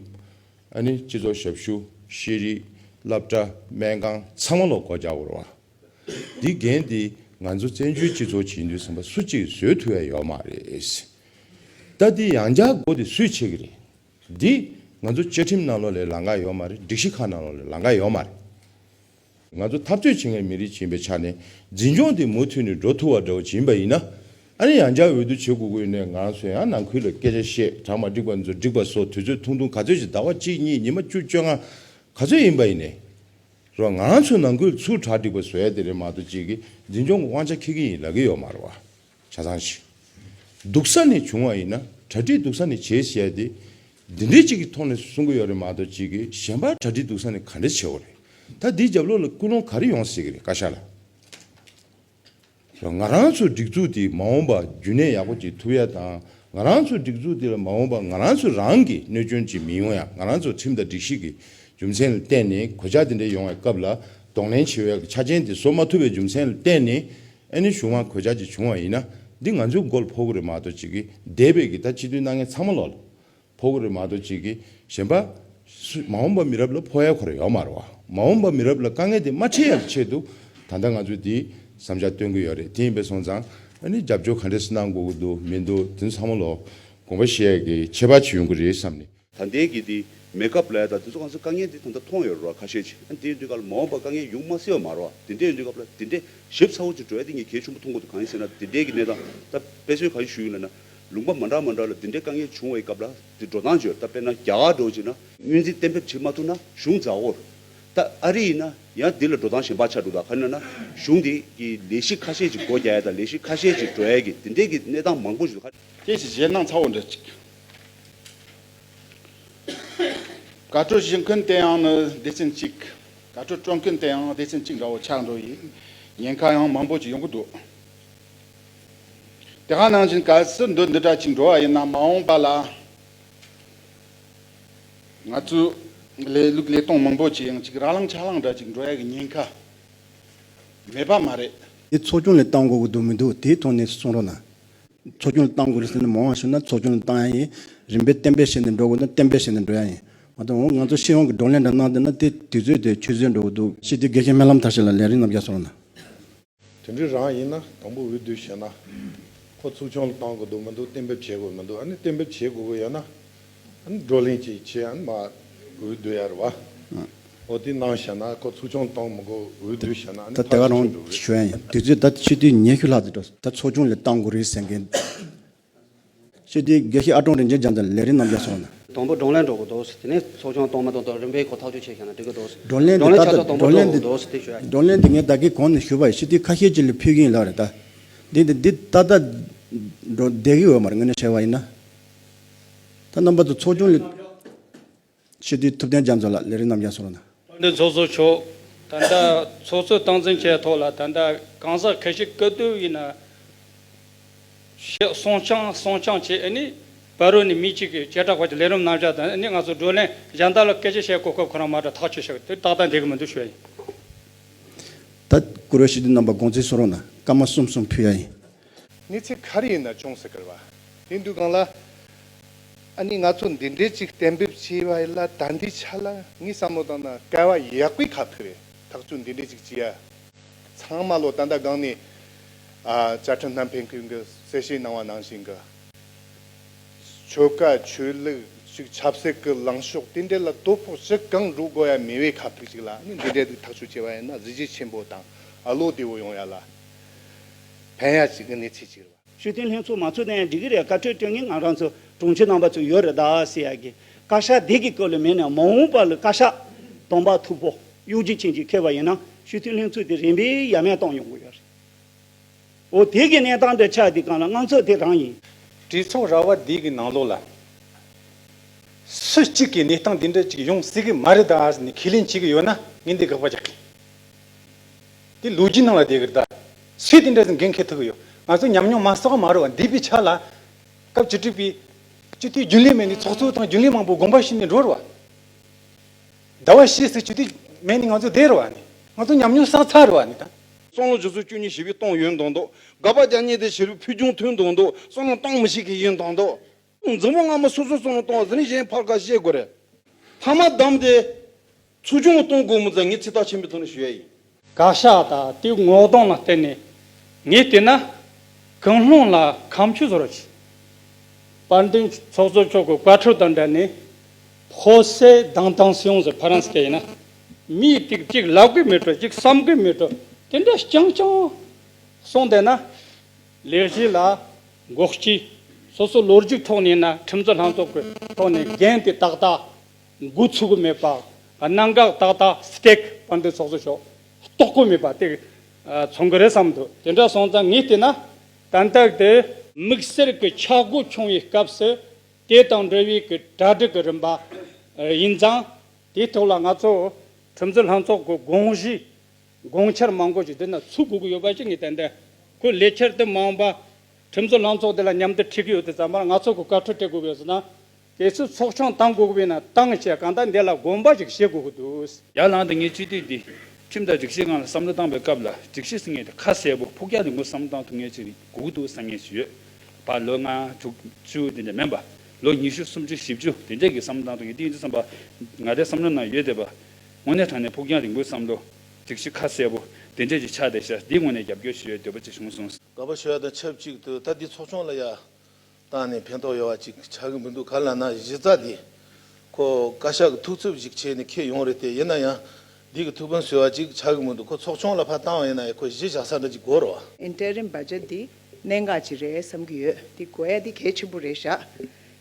ཨ་ནི་སྤྱི་ཚོགས་ཞབས་ཞུ། ཤེས་རིག་སློབ་གྲྭ། སྨན་ཁང་ཚང་མ་ལོག་སྒོ་རྒྱག་དགོས་རེད་བ། འདི་འགན་འདི་ང་ཚོ་བཙན་བྱོལ་སྤྱི་ཚོགས་ཅིག་ཡིན་དུས་ཙམ་པ་སུ་གཅིག་བཟོད་ཐུབ་ཡ་ཡོད་མ་རེད། ད་འདི་ཡང་བསྐྱར་སྒོ་འདི་སུས་ཕྱེ་གི་རེད། འདི་ང་ཚོ་བཅའ་ཁྲིམས་ནང་ལོགས་ལ་ལམ་ཁ་ཡོད་མ་རེད། སྒྲིག་གཞི་ཁག་ནང་ལོགས་ལ་ལམ་ཁ་ཡོད་མ་རེད། ང་ཚོ་འཐབ་རྩོད་བྱེད་མཁན་མི་རིགས་ཅིག་ཡིན་པའི་ཆ་ནས་འཛིན་སྐྱོང་འདི་མུ་མཐུད་ནས་འགྲོ་ཐུབ་པ་འདྲ་བོ་ཅིག་ཡིན་པ་ཡིན་ན། ཨ་ནི་ཡང་བསྐྱར་འོས་བསྡུ་བྱེད་དགོས་ཀྱི་ཡོད་ནའི་ང་རང་ཚོ་ཡང་ནང་ཁུལ་ལ་སྐད་ཆ་བཤད། གྲ་མ་འགྲིག་པ་ཚོ་འགྲིག་པ་བཟོ། དུས་ཚོད་ཐུང་ཐུང་ག་ཚོད་ཅིག་ཟླ་བ་གཅིག་གཉིས་ཉི་མ་བཅུ་བཅོ་ལྔ་ག་ཚོད་ཡིན་པ་ཡིན་ནའི་རོ། ང་རང་ཚོ་ནང་ཁུལ་ཚུར་གྲ་འགྲིག་པ་བཟོ་ཡ་དེ་རེད་མ་གཏོགས་ཅིག་གིས་འཛིན་སྐྱོང་གི་དབང་ཆ་འཁྱེར་གྱི་ཡིན་ལབ་ཀྱི་ཡོད་མ་རེད་བ། ཆ་ཚང་ཞིག་སྡུག་ས་ནས་བྱུང་བ་ཡིན་ན་གྲ་སྒྲིག་སྡུག་ས་ནས་བྱེད་ཟེར་ཡ་དེ། འདི་འདྲའི་གཅིག་གི་ཐོག་ནས་གསུང་གི་ཡོད་རེད་མ་གཏོགས་གཅིག་གིས་གཞན་པ་གྲ་སྒྲིག་སྡུག་ས་ནས་ག་འདྲ་བྱེད་དགོས་རེད། ད་འདིའི་རྒྱབ་ལོགས་ལ་ཀུན་སློང་ག་རེ་ཡོང་སྲིད་ཀྱི་རེད་བཀའ་ཤག་ལ། ང་རང་ཚོའི་སྒྲིག་འཛུགས་དེ་མ་འོངས་པ་རྒྱུན་གནས་ཡག་པོ་ཅིག་ཐུབ་ཡ་དང་། ང་རང་ཚོའི་སྒྲིག་འཛུགས་དེ་ལ་མ་འོངས་པ་ང་རང་ཚོ་རང་གི་གནོད་སྐྱོན་ཅིག་མི་ཡོང་ཡ། ང་རང་ཚོ་ཁྲིམས་དང་སྒྲིག་གཞི་གི་རྒྱུ་མཚན་ལ་བརྟེན་ནས་གོད་ཆག་དེ་འདྲ་ཡོང་བའི་སྐབས་ལ་གདོང་ལེན་བྱེད་པའི་ཆ་རྐྱེན་དེ་བཟོ་མ་ཐུབ་པའི་རྒྱུ་མཚན་ལ་བརྟེན་ནས། ཨ་ནི་གཞུང་མང་གོད་ཆག་ཅིག་བྱུང་བ་ཡིན་ན་འདི་ང་ཚོའི་མགོ་ལ་ཕོག་གི་རེད་མ་གཏོགས་གཅིག་གིས་འདས་པའི་གི་ད་སྤྱི་འཐུས་གནང་མཁན་ཚང་མ་ལོག་ལ་ཕོག་གི་རེད་མ་གཏོགས་གཅིག་གིས་གཞན་པ་སུ་མ་འོངས་པ་མི་རབས་ལ་ཕོག་ཡ་ཁོ་རང་ཡོད་མ་རེད་བ། མ་འོངས་པ་མི་རབས་ལ་དཀའ་ངལ་དེ་མ་འཕྲད་ཡ་གི་ཆེད་དུ་ད་ལྟ་ང་ཚོས་འདི་བསམ་འཆར་བཏོན་གི་ཡོད་རེད། དེ་ཡིན་པས་སོང་ཙང་ཨ་ནི་རྒྱབ་སྐྱོར་ག་འདྲས་སེ་གནང་དགོས་ཀྱི་འདུག་མི་འདུག་དེ་ཚང་མ་ལོག་དགོངས་པ་བཞེས་ཡ་གི་ཁྱད་པར་ཅིག་ཡོང་གི་རེད་བསམ་ནས། ད་ལྟའི་གི་དེ་མེ་ཀབ་ལ་ཡ་ད་དེ་ཚོ་གང་ཚོ་དཀའ་ངལ་དེ་ད་ལྟ་མཐོང་ཡོད་རེད་བ། ཁ་ཤས་ཅིག་ཨ་དེ་ཡིན་དུས་ག་ལ་མ་འོངས་པ་དཀའ་ངལ་ཡོང་མ་སྲིད་པ་མ་རེད་བ། དེ་འདྲ་ཡིན་དུས་སྐབས་ལ་དེ་འདྲ་ཞིབ་ཚགས་པོ་ཅིག་འགྲོ་ཡ་དེ་ངས་གལ་ཆེན་པོ་མཐོང་གི་འདུག་གང་ཡིན་ཟེར་ན་དེ་འདྲའི་གི་གནས་སྟངས་ད་དཔེ་མཚོན་གང་ཞིག་ཞུ་ཡིན་ལབ་ན། ལུང་པ་མ་འདྲ་མ་འདྲ་ལ་དེ་འདྲའི་དཀའ་ངལ་བྱུང་བའི་སྐབས་ལ་དེ་འགྲོ་སྟངས་ཅིག་ཡོད་རེད། ད་དཔེར་ན་རྒྱ་གར་འདྲ་བོ་ཅིག་ན་སྔོན་རྩིས་གཏན་འབེབས་བྱེད་མ་ཐུབ་ན་གཞུང་འཛའ་བོར། ད་ཨ་རི་ཡིན་ན་ཡང་འདི་ལ་འགྲོ་སྟངས་གཞན་པ་ཆགས་འདུག་ད་ག་རེ་ལབ་ན་གཞུང་འདི་གི་ལས་གཞི་ཁ་ཤས་ཅིག་སྒོ་རྒྱག་ཡ་དང་ལས་གཞི་ཁ་ཤས་ཅིག་འགྲོ་ཡ་གི་དེ་འདྲའི་གི་གནས་སྟངས་མང་པོ་ཞིག་འདུག་ཁ་ཅིག་ཞལ་ནང་ཚ་བོ་འདྲ་ཅིག་བཀའ་འཁྲོལ་ཞུ་མཁན་དེ་ཡང་ནི་སྡེ་ཚན་གཅིག་བཀའ་འཁྲོལ་སྤྲོད་མཁན་དེ་ཡང་སྡེ་ཚན་གཅིག་འདྲ་བོ་ཆགས་འགྲོ་ཡི། ཉེན་ཁ་ཡང་མང་པོ་ཅིག་ཡོང་གི་འདུག་དེ་ག་ནང་བཞིན་གལ་སྲིད་འདི་འདི་འདྲ་ཅིག་འགྲོ་བ་ཡིན་ན་མ་འོངས་པ་ལ་ང་ཚོའི་ལས་ལུགས་ལས་སྟངས་མང་པོ་ཅིག་ཡང་ཅིག་ར་ལངས་ཆ་ལངས་འདྲ་ཅིག་འགྲོ་ཡ་གི་ཉེན་ཁ་མེད་པ་མ་རེད། དེ་ཚོགས་ཆུང་ལ་བཏང་དགོས་ཀྱི་འདུག་མི་འདུག་དེའི་ཐོག་ནས་གསུང་རོགས་གནང་། ཚོགས་ཆུང་ལ་བཏང་དགོས་རེད་ཟེར་ན་མང་བ་ཞུ་ན་ཚོགས་ཆུང་ལ་བཏང་ཡ་ཡིན། རིམ་པས་གཏན་འབེབས་བྱས་ནས་འགྲོ་དགོས་ན་གཏན་འབེབས་བྱས་ནས་འགྲོ་ཡ་ཡིན། མ་གཏོགས་འོ་ང་ཚོ་སྤྱི་ཡོངས་ཀྱི་བགྲོ་གླེང་འདྲ་གནང་བསྡད་ན་དེ་དུས་ཚོད་དེ་ཆུད་ཟོས་འགྲོ་གི་འདུག་སྤྱི་འཐུས་དགེ་བཤེས་སྨོན་ལམ་མཐར་ཕྱིན་ལགས་ལས་རིམ་རྣམས་རྒྱབ་སོང་ན། དེ་འདྲའི་རང་ཡིན་ན་དང་པོ་འོས་བསྡུ་བྱས་ན་ཁོ་ཚོགས་ཆུང་ལ་བཏང་དགོས་འདུག་མི་འདུག་གཏན་འབེབས་བྱེད་དགོས་མི་འདུག་ཨ་ནི་གཏན་འབེབས་བྱེད་དགོས་ཀྱི་ཡོད་ན་ཨ་ནི་བགྲོ་གླེང་ཅིག་བྱས་ཨ་ནི་མ་འོས་བསྡུ་ཡ་རེད་བ། འོ་དེ་གནང་བྱས་ན་ཁོ་ཚོགས་ཆུང་ལ་བཏང་མི་དགོས་འོས་བསྡུ་བྱས་ན་ཨ་ནི་ད་ཕལ་ཆེར་ཆོག་འགྲོ་གི་རེད། ཞུ་ཡ་ཡིན། དུས་ཚོད་ད་ཕྱི་དུས་ཉི་ཤུ་ལྷག་ཙམ་འགྲོ་ད་ཚོགས་ཆུང་ལ་བཏང་དགོས་རེད་ཟེར་མཁན། སྤྱི་འཐུས་དགེ་བཤེས་ཨ་ཀྲོང་རིན་ཆེན་རྒྱ་མཚོ་ལགས་ལས་རིམ་རྣམས་རྒྱབ་སོང་ན། དང་པོ་བགྲོ་གླེང་འགྲོ་དགོས་འདུག་དེ་ནས་ཚོགས་ཆུང་གཏོང་མ་གཏོང་དང་རིམ་པས་ཁོ་ཐག་གཅོད་བྱས་བཞག་ན་འགྲིག་གི་འདུག་བགྲོ་གླེང་འདི་བགྲོ་གླེང་ཆ་ཚང་དང་པོ་བགྲོ་གླེང་འགྲོ་འདི་དགོས་འདུག་ཟེར་དེ་ཞུ་ཡ་ཡིན། བགྲོ་གླེང་འདི་ངས་ད་གིན་གོང་ནས་ཞུས་པ་ཡིན། སྤྱི་འཐུས་ཁ་ཤས་ཅིག་ལ་ཕུལ་གྱི་ཡིན་ལབ་རེད་ད། འདི་འདི་འདི་ཏག་ཏག་འགྲོ་བསྡད་ཀྱི་ཡོད་མ་རེད་ངས་ནས་བཤད་པ་ཡིན་ན། ད་རྣམ་པ་ཚོ་ཚོགས་ཆུང་ལ། སྤྱི་འཐུས་ཐུབ་བསྟན་རྒྱ་མཚོ་ལགས་ལས་རིམ་རྣམས་རྒྱབ་སོང་ན། འདི་ཚོགས་གཙོ་མཆོག་ད་ལྟ་ཚོགས་གཙོས་སྟངས་འཛིན་བྱས་ཐོག་ལ་ད་ལྟ་གང་ཟག་ཁ་ཤས་སྐད་དོད་ཡིན་ན། ཞེས་གསུང་སྐྱོང་གསུང་སྐྱོང་བྱས་ཨ་ནི་བར་རོ་ནས་མི་གཅིག་གིས་བྱེ་བྲག་པ་གི་ལས་རིམ་རྣམ་གཞག་དང་ཨ་ནི་ང་ཚོ་བགྲོ་གླེང་གཞན་དག་ལ་སྐད་ཆ་བཤད་གོ་སྐབས་ཁོ་རང་མ་གྲོགས་ཐག་ཆོད་ཤག་དེ་ཏག་ཏག་འགྲིག་གི་མི་འདུག་ཞུ་ཡ་ཡིན། ད་བཀུར་འོས་སྤྱི་འཐུས་རྣམ་པ་དགོངས་ཚུལ་གསུང་རོགས་གནང་། སྐར་མ་གསུམ་གསུམ་ཕུལ་ཡ་ཡིན། གནས་ཚུལ་ག་རེ་ཡིན་ན་བྱུང་ཟེར་གི་རེད་བ། དེ་འདུག་གང་ལ། ཨ་ནི་ང་ཚོ་འདི་འདྲའི་ཅིག་གཏན་འབེབས་བྱས་པ་ཡིན་ལ་ད་འདི་ཆ་ལ་ངས་བསམ་བློ་བཏང་ན་སྐལ་བ་ཡག་པོའི་ཁ་ཕུལ་བས་ཐག་གཅོད་འདི་འདྲའི་ཅིག་བྱས་ཡ། ཚང་མ་ལོ་ད་ལྟ་སྒང་ནས་ཨ་བཅའ་ཁྲིམས་བསྣམས་ཕན་ཁུལ་གྱི་གསལ་བཤད་གནང་བ་ནང་བཞིན་གྱི་ཆོལ་ཁ་ཆོས་ལུགས་ཅིག་ཆབ་སྲིད་ཀྱི་ལངས་ཕྱོགས་དེ་འདྲ་ལ་དོ་ཕོག་ཅི་གང་འགྲོ་དགོས་ཡ་མེད་པའི་ཁ་ཐུག་ཅིག་ལ་ནི་འདི་འདྲའི་ཐག་གཅོད་བྱས་པ་ཡིན་ན་གཟི་བརྗིད་ཆེན་པོ་དང་ཨ་བློ་བདེ་བོ་ཡོང་ཡ་ལ་ཕན་ཡ་ཅིག་གི་གནས་ཚུལ་ཅིག་རེད་བ། ཞུ་གཏུག་ལྷན་ཚོགས་མ་ཚོགས་དེ་ཡང་འགྲིག་གི་རེད། བཀའ་འཁྲོལ་སྤྲོད་མཁན་ང་རང་ཚོ་དྲུང་ཆེ་རྣམ་པ་ཚོ་ཡོད་རེད་ད་ཟེར་ཡ་གི་བཀའ་ཤག་འདི་གི་སྐོར་ལ་མེད་ན་མ་འོངས་པ་ལ་བཀའ་ཤག་དམ་པ་མཐུ་པོ་གཡོ་སྒྱུ་ཅན་ཅིག་འཁེལ་བ་ཡིན་ན་ཞུ་གཏུག་ལྷན་ཚོགས་དེ་རིམ་པས་ཡར་མར་བཏང་ཡོང་གི་ཡོད་རེད། འོ་དེ་གི་གནས་སྟངས་འདི་ཆགས་དུས་སྒང་ལ་དངངས་འཚབ་དེ་རང་ཡིན། གྲོས་ཚོགས་ར་བ་འདི་གི་ནང་ལོགས་ལ་སུ་གཅིག་གིས་གནས་སྟངས་འདི་འདྲ་ཅིག་ཡོང་སྲིད་གི་མ་རེད་ད་ཟེར་ནས་ཁས་ལེན་བྱེད་གི་ཡོད་ན་ངས་འདི་དགག་པ་རྒྱག་གི། དེ་ལོ་རྒྱུས་ནང་ལ་བསྡད་གི་རེད་ད། སུས་དེ་འདྲ་ཟེར་འགན་འཁྱེར་ཐུབ་གི་ཡོད། ང་ཚོ་ཉམས་མྱོང་མ་བསགས་མ་རེད་བ། འདས་པའི་ཆ་ལ་སྐབས་བཅུ་དྲུག་པའི་སྤྱི་འཐུས་རྒྱུན་ལས་མེད་ནས་ཚོགས་གཙོ་དང་རྒྱུན་ལས་མང་པོ་དགོངས་པ་ཞུས་ནས་འགྲོ་རེད་བ། ཟླ་བ་ཕྱེད་ཙམ་སྤྱི་འཐུས་མེད་ནས་ང་ཚོ་བསྡད་རེད་བ་ནི། ང་ཚོ་ཉམས་མྱོང་བསགས་ཚར་རེད་བ་ནི་ད། བསམ་བློ་ཆུ་ཚོད་བཅུ་གཉིས་བཞི་བཅུ་གཏོང་ཡོད་མདོག་མདོག་དགག་པ་རྒྱག་མཁན་དེ་ཞེ་པོ་ཕུལ་བྱུང་མཐུན་མདོག་མདོག་བསམ་བློ་གཏོང་མི་ཤེས་མཁན་ཡིན་མདོག་མདོག་འཛིན་པ་སྔ་མ་སོ་སོ་བསམ་བློ་གཏོང་བ་ཟེར་ནས་གཞན་ཕར་ཁ་བཤད་དགོས་རེད། ཐ་མ་བདམས་ཏེ་ཚོགས་ཆུང་གཏོང་དགོས་མི་ཚོ་ངས་ཚིག་ཐག་ཆོད་པའི་ཐོག་ནས་ཞུ་ཡ་ཡིན། བཀའ་ཤག་དང་དེའི་ངོ་གདོང་ལ་བལྟས་ནས་ངས་བལྟས་ན་གང་སློང་ལ་ཁ་མཆུ་བཟོ་རོགས་བྱེད། དཔལ་ལྡན་ཚོགས་གཙོ་མཆོག་གི་བཀའ་འཁྲོལ་དང་འབྲེལ་ནས་ཕོ་སེ་དང་དང་སིའོང་ཟེར་ཕ་རན་སི་སྐད་ཡིན་ན་མིའི་ཏིག་ཅིག་ལབ་གི་མེད་འགྲོ་ཅིག་བསམ་གི་མེད་འགྲོ་དེ་འདྲ་རྐྱང་རྐྱང་གསུངས་བསྡད་ན། ལས་གཞི་ལ་འགོག་རྐྱེན། སོ་སོ་ལོ་རྒྱུས་ཐོག་ནས་ན་ཁྲིམས་བཟོ་ལྷན་ཚོགས་ཀྱི་ཐོག་ནས་འགན་དེ་ཏག་ཏག་འགོ་ཚུགས་གི་མེད་པ། གནད་འགག་ཏག་ཏག་སི་ཊེག་དཔལ་ལྡན་ཚོགས་གཙོ་མཆོག་རྟོགས་གི་མེད་པ་དེ་མཚོན་གི་རེད་བསམ་འདུག་དེ་འདྲ་སོང་ཙང་ངས་བལྟས་ན་ཏན་ཏན་དེ་དམིགས་བསལ་གྱི་ཆག་སྒོ་བྱུང་བའི་སྐབས་སུ་དེ་དང་འབྲེལ་བའི་གི་གྲ་སྒྲིག་གི་རིམ་པ་ཡིན་ཙང་དེའི་ཐོག་ལ་ང་ཚོ་ཁྲིམས་བཟོ་ལྷན་ཚོགས་ཀྱི་དགོངས་གཞི། དགོངས་འཆར་མང་པོ་ཞིག་འདི་ན་ཚུད་དགོས་ཀྱི་ཡོད་པ་ཞིག་ངས་ཏན་ཏན་ཁོའི་ལས་འཆར་དེ་མང་པ་ཁྲིམས་བཟོ་ལྷན་ཚོགས་འདི་ལ་མཉམ་དུ་ཁྲིད་ཀྱི་ཡོད་དུས་ཙམ་པར་ང་ཚོ་གི་བཀའ་འཁྲོལ་སྤྲད་དགོས་ཀྱི་ཡོད་ཟེར་ན། གལ་སྲིད་ཚོགས་ཆུང་བཏང་དགོས་ཀྱི་ཡིན་ན་བཏང་བྱས་གང་ལྟར་འདི་ལ་དགོངས་པ་ཞིག་བཞེས་དགོས་ཀྱི་འདུག་ཡར་ལངས་ཏེ་ངས་སྤྱི་འཐུས་འདི་ཁྲིམས་དང་སྒྲིག་གཞི་སྒང་ལ་བསམ་བློ་བཏང་པའི་སྐབས་ལ་སྒྲིག་གཞི་ཟེར་མཁན་དེ་ཁ་གསལ་པོ་ཕུགས་རྒྱང་རིང་པོ་བསམ་བློ་བཏང་ཐུབ་མཁན་ཅིག་དགོས་ཀྱི་འདུག་བསམ་མཁན་ཞིག་ཡོད། ཕར་ལོ་ལྔ་དྲུག་བཅུ་དེ་འདྲ་མིན་པ། ལོ་ཉི་ཤུ་སུམ་ཅུ་བཞི་བཅུ་དེ་འདྲ་གི་བསམ་བློ་བཏང་ཐུབ་མཁན་དེ་ཡིན་དུས་ཙམ་པ་ང་རའི་བསམ་བློ་ནང་ཡོད་བསྡད་པ། དངོས་གནས་དྲང་གནས་ཕུགས་རྒྱང་རིང་པོའི་བསམ་བློ། སྒྲིག་གཞི་ཁ་གསལ་པོ། དེ་འདྲས་ཀྱི་ཆ་དེ་ཤ་འདི་དངོས་གནས་རྒྱབ་སྐྱོར་ཞུ་ཡའི་འདོད་པ་ཅིག་བྱུང་སོང་། དགག་པ་ཞུ་ཡ་དང་ཆབས་ཅིག་ཏུ་ད་འདི་ཚོགས་ཆུང་ལ་ཡ་བཏང་ནས་ཕན་ཐོགས་ཡོད་པ་ཅིག་ཆགས་ཀྱི་མི་འདུག་ག་ལ་ན་གཞི་རྩ་འདི་ཁོ་བཀའ་ཤག་གི་ཐུགས་འཚུབ་ཅིག་བྱས་ནས་འཁྱེར་ཡོང་རེད་དེ། ཡིན་ན་ཡང་འདི་གི་ཐུགས་ཕན་གསོས་པ་ཅིག་ཆགས་ཀྱི་མི་འདུག་ཁོ་ཚོགས་ཆུང་ལ་ཕར་བཏང་བ་ཡིན་ན་ཡང་ཁོ་གཞི་བཞག་ས་འདྲ་ཅིག་དགོས་རེད་བ། ཨིན་ཊེ་རིམ་བྷ་ཇེཊ་འདི་གནད་འགག་ཅིག་རེད་བསམ་གྱི་ཡོད། འདི་དགོས་ཡ་འདི་གལ་ཆེན་པོ་རེད་ཤག་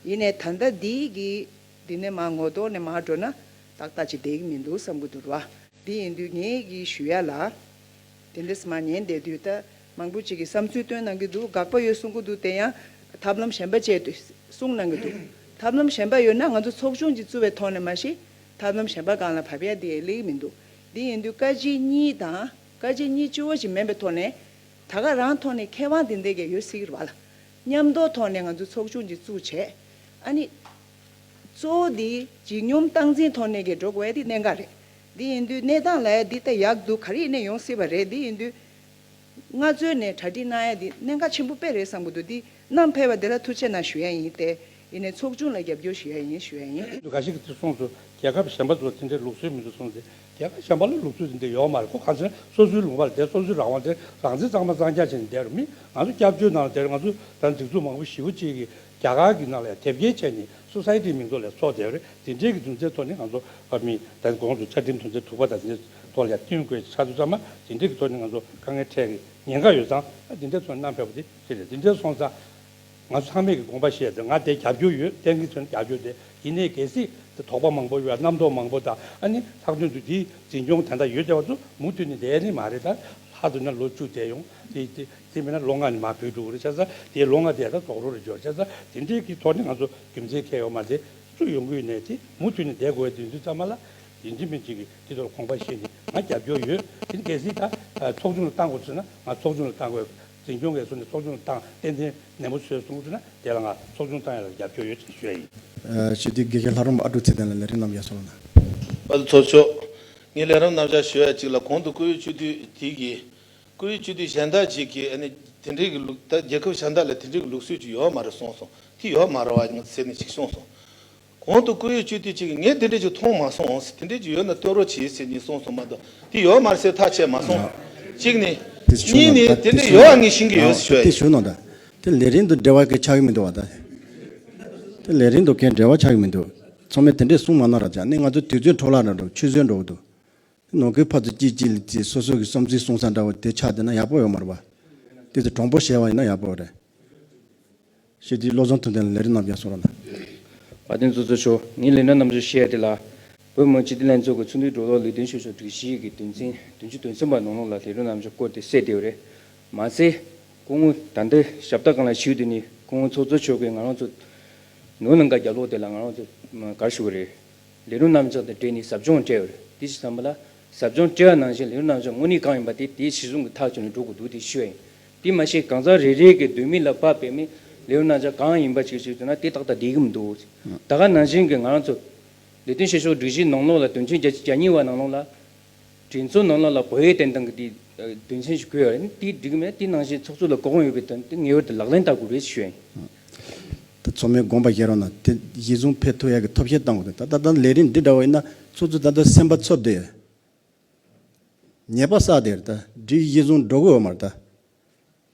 ཡིན་ནའི་ད་ལྟ་འདི་གི་འདི་ནས་མར་ངོ་ཐོག་ནས་མར་འགྲོ་ན་ཏག་ཏག་ཅིག་བསྡད་ཀྱི་མི་འདུག་བསམ་གྱི་འདུག་ར་བ། འདི་ཡིན་དུས་ངས་ཀྱིས་ཞུ་ཡ་ལ། དེ་འདྲས་མར་ཉན་བསྡད་དུས་ད་མང་པོ་ཅིག་གིས་བསམ་ཚུལ་བཏོན་གནང་གི་འདུག་དགག་པ་ཡོད་གསུང་གི་འདུག་དེ་ཡང་ཐབས་ལམ་གཞན་པ་སྤྱད་དུས་གསུང་གནང་གི་འདུག་ཐབས་ལམ་གཞན་པ་ཡོད་ན་ང་ཚོ་ཚོགས་ཆུང་ཅིག་བཙུགས་པའི་ཐོག་ནས་མ་གཞི་ཐབས་ལམ་གཞན་པ་སྒང་ལ་བབས་ཡ་དེ་ཡང་སླེབས་ཀྱི་མི་འདུག་འདི་ཡིན་དུས་བཀའ་སྤྱི་གཉིས་དང་བཀའ་སྤྱི་གཉིས་སྤྱི་བོ་ཅིག་མིན་པའི་ཐོག་ནས་ད་ག་རང་ཐོག་ནས་ཁེ་དབང་དེ་འདྲས་ཀྱི་ཡོད་སྲིད་ཀྱི་རེད་བ་ལ། མཉམ་དུ་ཐོག་ནས་ང་ཚོ་ཚོགས་ཆུང་ཅིག་བཙུགས་བྱས། ཨ་ནི། གཙོ་བོ་འདི་ཇི་སྙོམས་སྟངས་འཛིན་ཐོག་ནས་ཀྱི་འགྲོ་དགོས་ཡ་འདི་གནད་འགག་རེད། འདི་ཡིན་དུས་གནས་སྟངས་ལ་ཡ་འདི་ལྟ་ཡག་འདུག་ག་རེ་ཡིན་ནའི་ཡོང་སྲིད་པ་རེད། འདི་ཡིན་དུས་སྔ་ཚོད་ནས་གྲ་སྒྲིག་གནང་ཡ་འདི་གནད་འགག་ཆེན་པོ་དཔེ་རེད་བསམ་གྱི་འདུག་འདི་གནང་ཕེབས་པ་འདི་ལ་ཐུགས་རྗེ་གནང་ཞུ་ཡ་ཡིན་ཏེ། ཡིན་ནའི་ཚོགས་ཆུང་ལ་རྒྱབ་སྐྱོར་ཞུ་ཡ་ཡིན་ཞུ་ཡ་ཡིན། འདུག་ག་ཞིག་གིས་གསུངས་སོང་། རྒྱལ་ཁབ་གཞན་པ་ཚོ་དེ་འདྲའི་ལུགས་སྲོལ་མི་འདུག་གསུངས་ཏེ། རྒྱལ་ཁབ་གཞན་པ་ལ་ལུགས་སྲོལ་དེ་འདྲ་ཡོད་མ་རེད། ཁོ་གང་ཟེར་ན་སོ་སོའི་ལུང་པ་ལ་བསྡད། སོ་སོའི་རང་དབང་དེ་རང་བཙན་གཙང་མ་གཙང་རྐྱང་བྱས་ནས་བསྡད་རུང་མི་ང་ཚོ་སྐྱབས་བཅོལ་ནང་ལ་བསྡད་རུང་ང་ཚོ་ད་སྒྲིག་འཛུགས་མང་པོ་ཞེ་པོ་ཅིག་གིས་རྒྱ་གར་གྱི་ནང་ལ་ཡང་དེབ་སྐྱེལ་བྱས་ནས་སོ་སའི་ཊིའི་མིང་ཐོག་ལ་ཡང་ཚོགས་བསྡད་རེད། དེ་འདྲའི་གི་རྒྱུ་མཚན་ཐོག་ནས་ང་ཚོ་ཨ་མི་ད་གོང་དུ་བཅའ་ཁྲིམས་དོན་ཚན་དྲུག་པ་དང་དེ་ཚོ་ལ་ཡང་བསྟུན་དགོས་ཆགས་དུས་ཙམ་པ་དེ་འདྲའི་གི་ཐོག་ནས་ང་ཚོ་དཀའ་ངལ་འཕྲད་ཀྱི་ཉེན་ཁ་ཡོད་ཙང་། ཨ་དེ་འདྲའི་ཐོག་ནས་གནང་ཕེབས་པ་དེ་དེ་རེད། དེ་འདྲའི་སོང་ཙང་། ང་ཚོ་ཚང་མས་ཀྱི་དགོངས་པ་བཞེས་ཏེ་ང་དེ་རྒྱབ་སྐྱོར་ཡོད། གཏན་གྱི་ཚོད་རྒྱབ་སྐྱོར་དེ་ཡིན་ནའི་གལ་སྲིད་དེ་དོགས་པ་མང་པོ་ཡོད། རྣམ་རྟོག་མང་པོ་དང་ཨ་ནི་ལྷག་དོན་དུ་དེའི་འཛིན་སྐྱོང་ད་ལྟ་ཡོད་བསྡད་པ་ཚོ་མུ་མཐུད་ནས་བསྡད་ནི་མ་རེད། ད་ལྷག་དོན་ན་ལོ་བཅུ་བསྡད་ཡོང་། དེ་དེ་དེ་མིན་ན་ལོ་ལྔ་ནས་མར་བུད་འགྲོ་གི་རེད། བྱས་ཙང་དེའི་ལོ་ལྔ་དེ་ད་རྫོགས་རོགས་རེད་འགྱུར། བྱས་ཙང་དེ་འདྲའི་གི་ཐོག་ནས་ང་ཚོ་རྒྱུ་མཚན་གང་ཡང་ཡོད་མ་རེད། སུ་ཡོང་གི་ཡོད་ནའི་དེ་མུ་མཐུད་ནས་བསྡད་དགོས་ཡ་དེ་ཡིན་དུས་ཙམ་པ་ལ། ཡིན་གཅིག་མིན་གཅིག་གིས་དེ་ཚོར་དགོངས་པ་བཞེས་ནས་ང་རྒྱབ་སྐྱོར་ཡོད། དེ་ནི་གལ་སྲིད་ད་ཨ་ཚོགས་ཆུང་ལ་བཏང་དགོས་ཟེར་ན་ང་ཚོགས་ཆུང་ལ་བཏང་དགོས། འཛིན་སྐྱོང་གིས་སུ་ནས་ཚོགས་ཆུང་ལ་བཏང་ཏན་ཏན་ནན་པོ་བཟོས་སོང་ཟེར་ན་དེ་ལ་ང་ཚོགས་ཆུང་བཏང་ཡ་ལ་རྒྱབ་སྐྱོར་ཡོད་ཅེས་ཞུ་ཡ་ཡིན། ཨ་སྤྱི་འཐུས་དགེ་རྒན་ལྷ་རམས་པ་ཨ་ཀྲུག་ཚེ་བརྟན་ལགས་ལས་རིམ་གནང་བཞག་སོང་ན། པ་ཚོ་ཚོགས་གཙོ། ངས་ལས་རིམ་གནང་བཞག་ཞུ་ཡ་གཅིག་ལ་གོང་དུ་བཀུར་འོས་སྤྱི་འཐུས་དེ་གིས། བཀུར་འོས་སྤྱི་འཐུས་གཞན་དག་ཅིག་གིས་ཨ་ནི་དེ་འདྲའི་གི་ལུགས། ད་རྒྱལ་ཁབ་གཞན་དག་ལ་དེ་འདྲའི་གི་ལུགས་སྲོལ་ཅིག་ཡོད་མ་རེད་གསུངས་སོང་། དེ་ཡོད་མ་རེད་བ་ཟེར་ནས་ཅིག་གསུངས་སོང་། གོང་དུ་བཀུར་འོས་སྤྱི་འཐུས་ཅིག་གིས་ངས་དེ་འདྲ་ཅིག་མཐོང་མ་སོང་། དེ་འདྲ་ཅིག་ཡོད་ན་སྟོན་རོགས་བྱེད་ཟེར་ནས་གསུངས་སོང་མ་གཏོགས་དེ་ཡོད་མ་རེད་ཟེར་ཐག་བཅད་མ་སོང་། ཨ་ གཅིག་ནི། དེ་ཞུ་གཉིས་ནི་ན་ད་དེ་དེ་འདྲ་ཞུ་ཡོད་ན་ངས་ཤེས་ཀྱི་ཡོད་ཟེར་ཞུ་ཡ་དེ་ཡིན། ཞུ་ན་ད། དེ་ལས་རིམ་དུ་འབྲེལ་བ་གི་ཆགས་ཀྱི་མི་འདུག་བ་ད། དེ་ལས་རིམ་དུ་གའི་འབྲེལ་བ་ཆགས་ཀྱི་མི་འདུག་ཚང་མས་དེ་འདྲས་གསུངས་མ་གནང་ར་ཅག་ནི་ང་ཚོ་དུས་ཚོད་འཕྲོ་བརླག་འགྲོ་འགྲོ་ཆུད་ཟོས་འགྲོ་གི་འདུག་ནང་ཁུལ་ཕར་ཚུར་གཅིག་གཅིག་ལ་ཅིག་སོ་སོ་གི་བསམ་ཚུལ་གསུང་ས་འདྲ་བོ་དེ་ཆགས་བསྡད་ན་ཡག་པོ་ཡོད་མ་རེད་བ། དེ་ཚོ་དྲང་པོ་བཤད་པ་ཡིན་ན་ཡག་པོ་རེད། ཞེས་དེ་བློ་བཟང་ཐུབ་བསྟན་ལ་ལས་རིམ་རྣམས་ཀྱང་གསུང་རོགས་གནང་། བཀའ་དྲིན་གསོ་ཚོ་ཆོ། ངས་ལས་རིམ་རྣམས་ཀྱི་བཤད་དེ་ལ། བོད་མི་སྤྱི་འཐུས་ལྷན་ཚོགས་ཀྱི་ཚོགས་འདུའི་འགྲོ་ལུགས་ལས་དོན་བྱེད་ཕྱོགས་སྒྲིག་གཞི་གི་དོན་ཚན་བདུན་ཅུ་དོན་གསུམ་པ་ནང་ལོགས་ལ་ལས་རིམ་རྣམས་ཀྱི་སྐོར་དེ་གསལ་བསྡད་ཡོད་རེད། མ་ཚད། སྐུ་ངོ་ད་ལྟ་ཞབས་སྟེགས་སྒང་ལ་བཞུགས་དེ་ནི་སྐུ་ངོ་ཚོགས་གཙོ་མཆོག་གིས་ང་རང་ཚོ་ནོར་གླིང་ག་རྒྱབ་ལོགས་དེ་ལ་ང་རང་ཚོ་ག་རེ་ཞུ་གི་རེད། ལས་རིམ་རྣམས་ཀྱི་དང་འབྲེལ་ནས་ཟབ་སྦྱོང་སྤྲད་ཡོད་རེད། དེ་ཞིག་བསམ་པ་ལ། ཟབ་སྦྱོང་སྤྲད་པ་ནང་བཞིན་ལས་རིམ་རྣམས་ཀྱི་དངོས་གནས་གང་ཡིན་པ་དེ་དེའི་གཞི་བཟུང་གི་ཐག་གཅོད་ནས་འགྲོ་དགོས་འདུག་དེ་ཞུ་ཡ་ཡིན། དེ་མ་ཟད་གང་ཟག་རེ་རེ་གི་འདོད་མོས་ལ་བབ་པའི་མི་ལས་རིམ་རྣམས་ཀྱི་གང་ཡིན་པ་ཞིག་ཞུས་ཟེར་ན་དེ་ཏག་ཏག་བསྡད་ཀྱི་མི་འདུག་ད་ག་ནང་བཞིན་གྱི་ང་རང་ཚོ་ལས་དོན་བྱེད་ཕྱོགས་སྒྲིག་གཞིའི་ནང་ལོགས་ལ་དོན་ཚན་བརྒྱད་ཅུ་གྱ་གཉིས་པ་ནང་ལོགས་ལ། གྲོས་ཚོགས་ནང་ལོགས་ལ་བགོ་ཡས་བསྟན་སྟངས་ཀྱི་དེ་དོན་ཚན་ཞིག་བཀོད་ཡོད་རེད། དེ་འགྲིག་གི་མེད། དེ་ནང་བཞིན་ཚོགས་གཙོ་ལ་གོ་སྐོན་ཡོད་པའི་དོན་དེ་ངེས་པར་དུ་ལག་ལེན་བསྟར་དགོས་རེད་ཞུ་ཡ་ཡིན། ད་ཚང་མས་དགོངས་པ་བཞེས་རོགས་གནང་། དེ་གཞི་བཟུང་ཕེབས་ཐུབ་ཡ་གི་ཐབས་ཤེས་བཏང་དགོས། ད་ད་ལྟ་ལས་རིམ་འདི་འདྲ་བ་ཡིན་ན་ཚོགས་གཙོ་ད་ལྟ་སེམས་པ་འཚབ་བསྡད་ཡོད། ཉེས་པ་བསགས་བསྡད་ཡོད། ད་སྒྲིག་གཞི་བཟུང་འགྲོ་གི་ཡོད་མ་རེད་ད།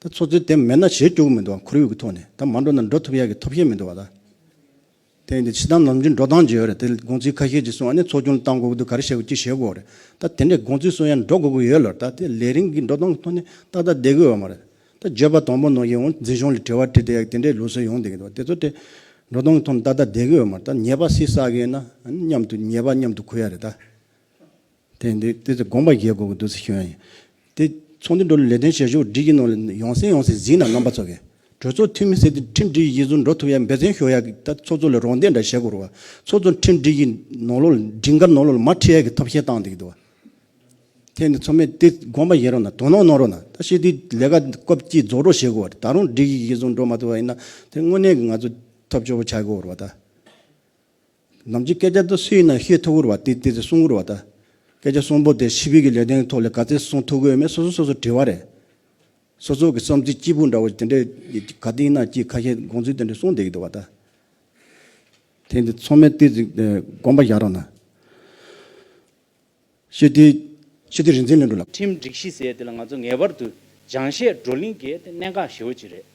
ད་ཚོགས་གཙོས་དེ་མེད་ན་བྱེད་བཅུག་གི་མི་འདུག་ཁོར་ཡུག་གི་ཐོག་ནས། ད་མ་འགྲོ་ན་འགྲོ་ཐུབ་ཡ་གི་ཐབས་ཤེས་མི་འདུག་བ་ད། དེ་ཡིན་དུས་སྤྱིར་བཏང་ནམ་རྒྱུན་འགྲོ་སྟངས་ཅིག་ཡོད་རེད། དེ་དགོངས་ཚུལ་ཁ་ཤས་ཅིག་གསུངས། ཨ་ནི་ཚོགས་ཆུང་ལ་བཏང་དགོས་ཀྱི་འདུག་ག་རེ་བྱེད་དགོས་ཅི་བྱེད་དགོས་རེད། ད་དེ་འདྲའི་དགོངས་ཚུལ་གསུང་ཡ་འགྲོ་དགོས་ཀྱི་ཡོད་ལ། ད་དེ་ལས་རིམ་གྱི་འགྲོ་སྟངས་ཀྱི་ཐོག་ནས་ཏག་ཏག་བསྡད་ཀྱི་ཡོད་མ་རེད། ད་བརྗོད་པ་དང་པོ་ནང་བཞིན་འོང་འཛིན་སྐྱོང་ལ་དྲི་བ་དྲིས་བསྡད་ཡ་དེ་འདྲའི་ལུགས་སྲོལ་ཡོང་བསྡད་ཀྱི་འདུག་དེ་ཚོ་དེ་འགྲོ་སྟངས་ཀྱི་ཐོག་ནས་ཏག་ཏག་བསྡད་ཀྱི་ཡོད་མ་རེད། ད་ཉེས་པ་སུས་བསགས་ཀྱི་ཡོད་ན་ཨ་ནི་མཉམ་དུ་ཉེས་པ་མཉམ་དུ་འཁུར་ཡ་རེད་ད། དེ་འདི་དེ་ཚོ་དགོངས་པ་བཞེས་དགོས་ཀྱི་འདུག་ཟེར་ཞུ་ཡ་ཡིན། དེ་ཚོགས་འདུ་འགྲོ་ལུགས་ལས་དོན་བྱེད་ཕྱོགས་སྒྲིག་གཞི་ནང་ལ་ཡང་སེ་ཡང་སེ་གཟིགས་ན་རྣམ་པ་ཚོ་གིས་གྲོས་ཚོགས་འཐུས་མི་ཟེར་དུས་ཁྲིམས་སྒྲིག་གཞི་བཟུང་འགྲོ་ཐུབ་ཡ་འབད་བརྩོན་ཤོར་ཡ་གི་ད་ཚོགས་གཙོ་ལ་རོགས་འདེགས་འདྲ་བྱེད་དགོས་རེད་བ། ཚོགས་གཙོ་ཁྲིམས་སྒྲིག་གཞི་ནང་ལོགས་ལ་སྒྲིག་འགལ་ནང་ལོགས་ལ་མ་ཁྲིད་ཡ་གི་ཐབས་ཤེས་བཏང་བསྡད་ཀྱི་འདུག་བ། དེ་ནི་ཚང་མས་དེ་དགོངས་པ་བཞེས་རོགས་གནང་། དོ་སྣང་གནང་རོགས་གནང་། ད་ཤེས་དུས་ལས་ཀ་སྐབས་གཅིག་རྫོགས་རོགས་བྱེད་དགོས་བ་རེད། ད་རུང་སྒྲིག་གཞི་གཞི་བཟུང་འགྲོ་མ་ཐུབ་པ་ཡིན་ན་དེ་དངོས་གནས་ཀྱི་ང་ཚོ་ཐབས་སྐྱོ་པོ་ཆགས་ཀྱི་ཡོད་རེད་བ་ད། ནམ་རྒྱུན་སྐད་ཆ་དེ་སུ་ཡིན་ན་ཤེས་ཐུབ་ཀྱི་རེད་བ། དེ་དེ་ཚོ་གསུང་གི་རེད་བ་ད། སྐད་ཆ་གསུང་པོ་དེ་ཕྱི་པའི་གི་ལས་དོན་ཐོག་ལ་ག་ཚོད་གསུང་ཐུབ་ཀྱི་ཡོད་མེད་སོ་སོ་སོ་སོ་དྲི་བ་རེད། སོ་སོ་གི་བསམ་ཚུལ་སྐྱིད་པོ་འདྲ་བོ་དེ་འདྲའི་ག་དུས་ཡིན་ན་ཅིག་ཁ་ཤས་དགོངས་ཚུལ་དེ་འདྲ་གསུང་བསྡད་ཀྱི་འདུག་བ་ད། དེ་འདི་ཚང་མས་དེ་ཅིག་དགོངས་པ་བཞག་རོགས་གནང་། ཤེས་དུས་ཤེས་དུས་རིག་འཛིན་ལྷུན་གྲུབ་ལགས། ཁྲིམས་སྒྲིག་གཞི་ཟེར་དེ་ལ་ང་ཚོ་ངེས་པར་དུ་སྦྱང་བཤད་བགྲོ་གླེང་གི་གནད་འགག་ཞེ་པོ་ཅིག་རེད།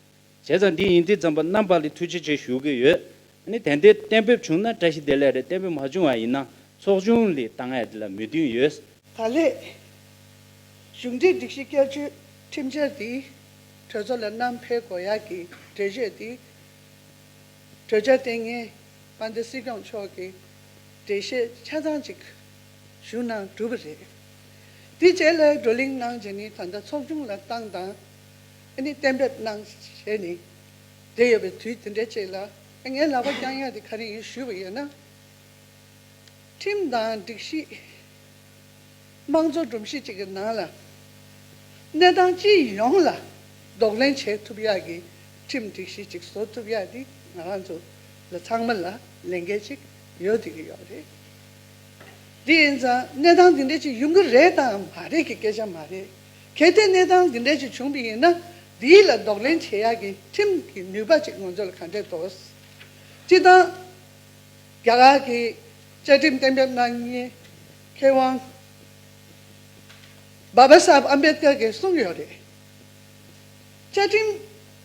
བྱས་ཙང་འདི་ཡིན་དུས་ཙམ་པ་རྣམ་པ་ལ་ཐུགས་རྗེ་ཆེ་ཞུ་གི་ཡོད། ཨ་ནི་དེ་འདྲའི་གཏན་འབེབས་བྱུང་ན་བཀྲ་ཤིས་བདེ་ལེགས་རེད། གཏན་འབེབས་མ་བྱུང་བ་ཡིན་ན་ཚོགས་ཆུང་ལ་བཏང་ཡ་དེ་ལ་མོས་མཐུན་ཡོད། ད་ལས་གཞུང་འབྲེལ་སྒྲིག་གཞི་བསྐྱར་བཅོས་ཁྲིམས་འཆར་འདི་གྲོས་ཚོགས་ལ་བསྣམས་ཕེབས་དགོས་ཡ་གི་འགྲེལ་བཤད་འདི་གྲོས་འཆར་སྟེང་ངས་དཔལ་ལྡན་སྲིད་སྐྱོང་མཆོག་གི་འགྲེལ་བཤད་ཆ་ཚང་ཅིག་ཞུ་གནང་གྲུབ་པ་རེད། དེ་རྗེས་ལ་བགྲོ་གླེང་གནང་བྱས་ནས་ད་ལྟ་ཚོགས་ཆུང་ལ་བཏང་དང་ཨ་ནི་གཏན་འབེབས་གནང་བྱས་ནས་བསྡད་ཡོད་པའི་དུས་དེ་འདྲའི་ཅིག་ལ་ངས་ལག་པ་བརྐྱང་ཡ་དེ་ག་རེ་ཡིན་ཞུས་པ་ཡིན་ན། ཁྲིམས་དང་སྒྲིག་གཞི། དམངས་གཙོ་སྒྲོམ་གཞི་གཅིག་གི་ནང་ལ་གནས་སྟངས་སྤྱི་ཡོངས་ལ་གདོང་ལེན་བྱེད་ཐུབ་ཡག་གི་ཁྲིམས་སྒྲིག་གཞི་གཅིག་བཟོ་ཐུབ་ཡག་འདི་ང་རང་ཚོ་ལ་ཚང་མ་ལ་ལས་འགན་གཅིག་ཡོད་བསྡད་ཀྱི་ཡོད་རེད། འདི་ཡིན་ཙང་གནས་སྟངས་འདི་འདྲ་ཅིག་ཡོང་གི་རེད་དང་མ་རེད་ཀྱི་སྐད་ཆ་མ་རེད། གལ་ཏེ་གནས་སྟངས་འདི་འདྲ་ཅིག་བྱུང་བ་ཡིན་ན་འདིའི་ལ་གདོང་ལེན་བྱེད་ཡག་གི་ཁྲིམས་ཀྱི་ནུས་པ་ཅིག་ང་ཚོ་ལ་ག་འདྲས་འདུག་སྤྱིར་བཏང་། རྒྱ་གར་གྱི་བཅའ་ཁྲིམས་གཏན་འབེབས་གནང་མཁན་མཁས་དབང་བྷ་བྷ་སཱ་ཧེབ་ཨམ་བེད་ཀར་གྱིས་གསུངས་ཡོད་རེད། བཅའ་ཁྲིམས་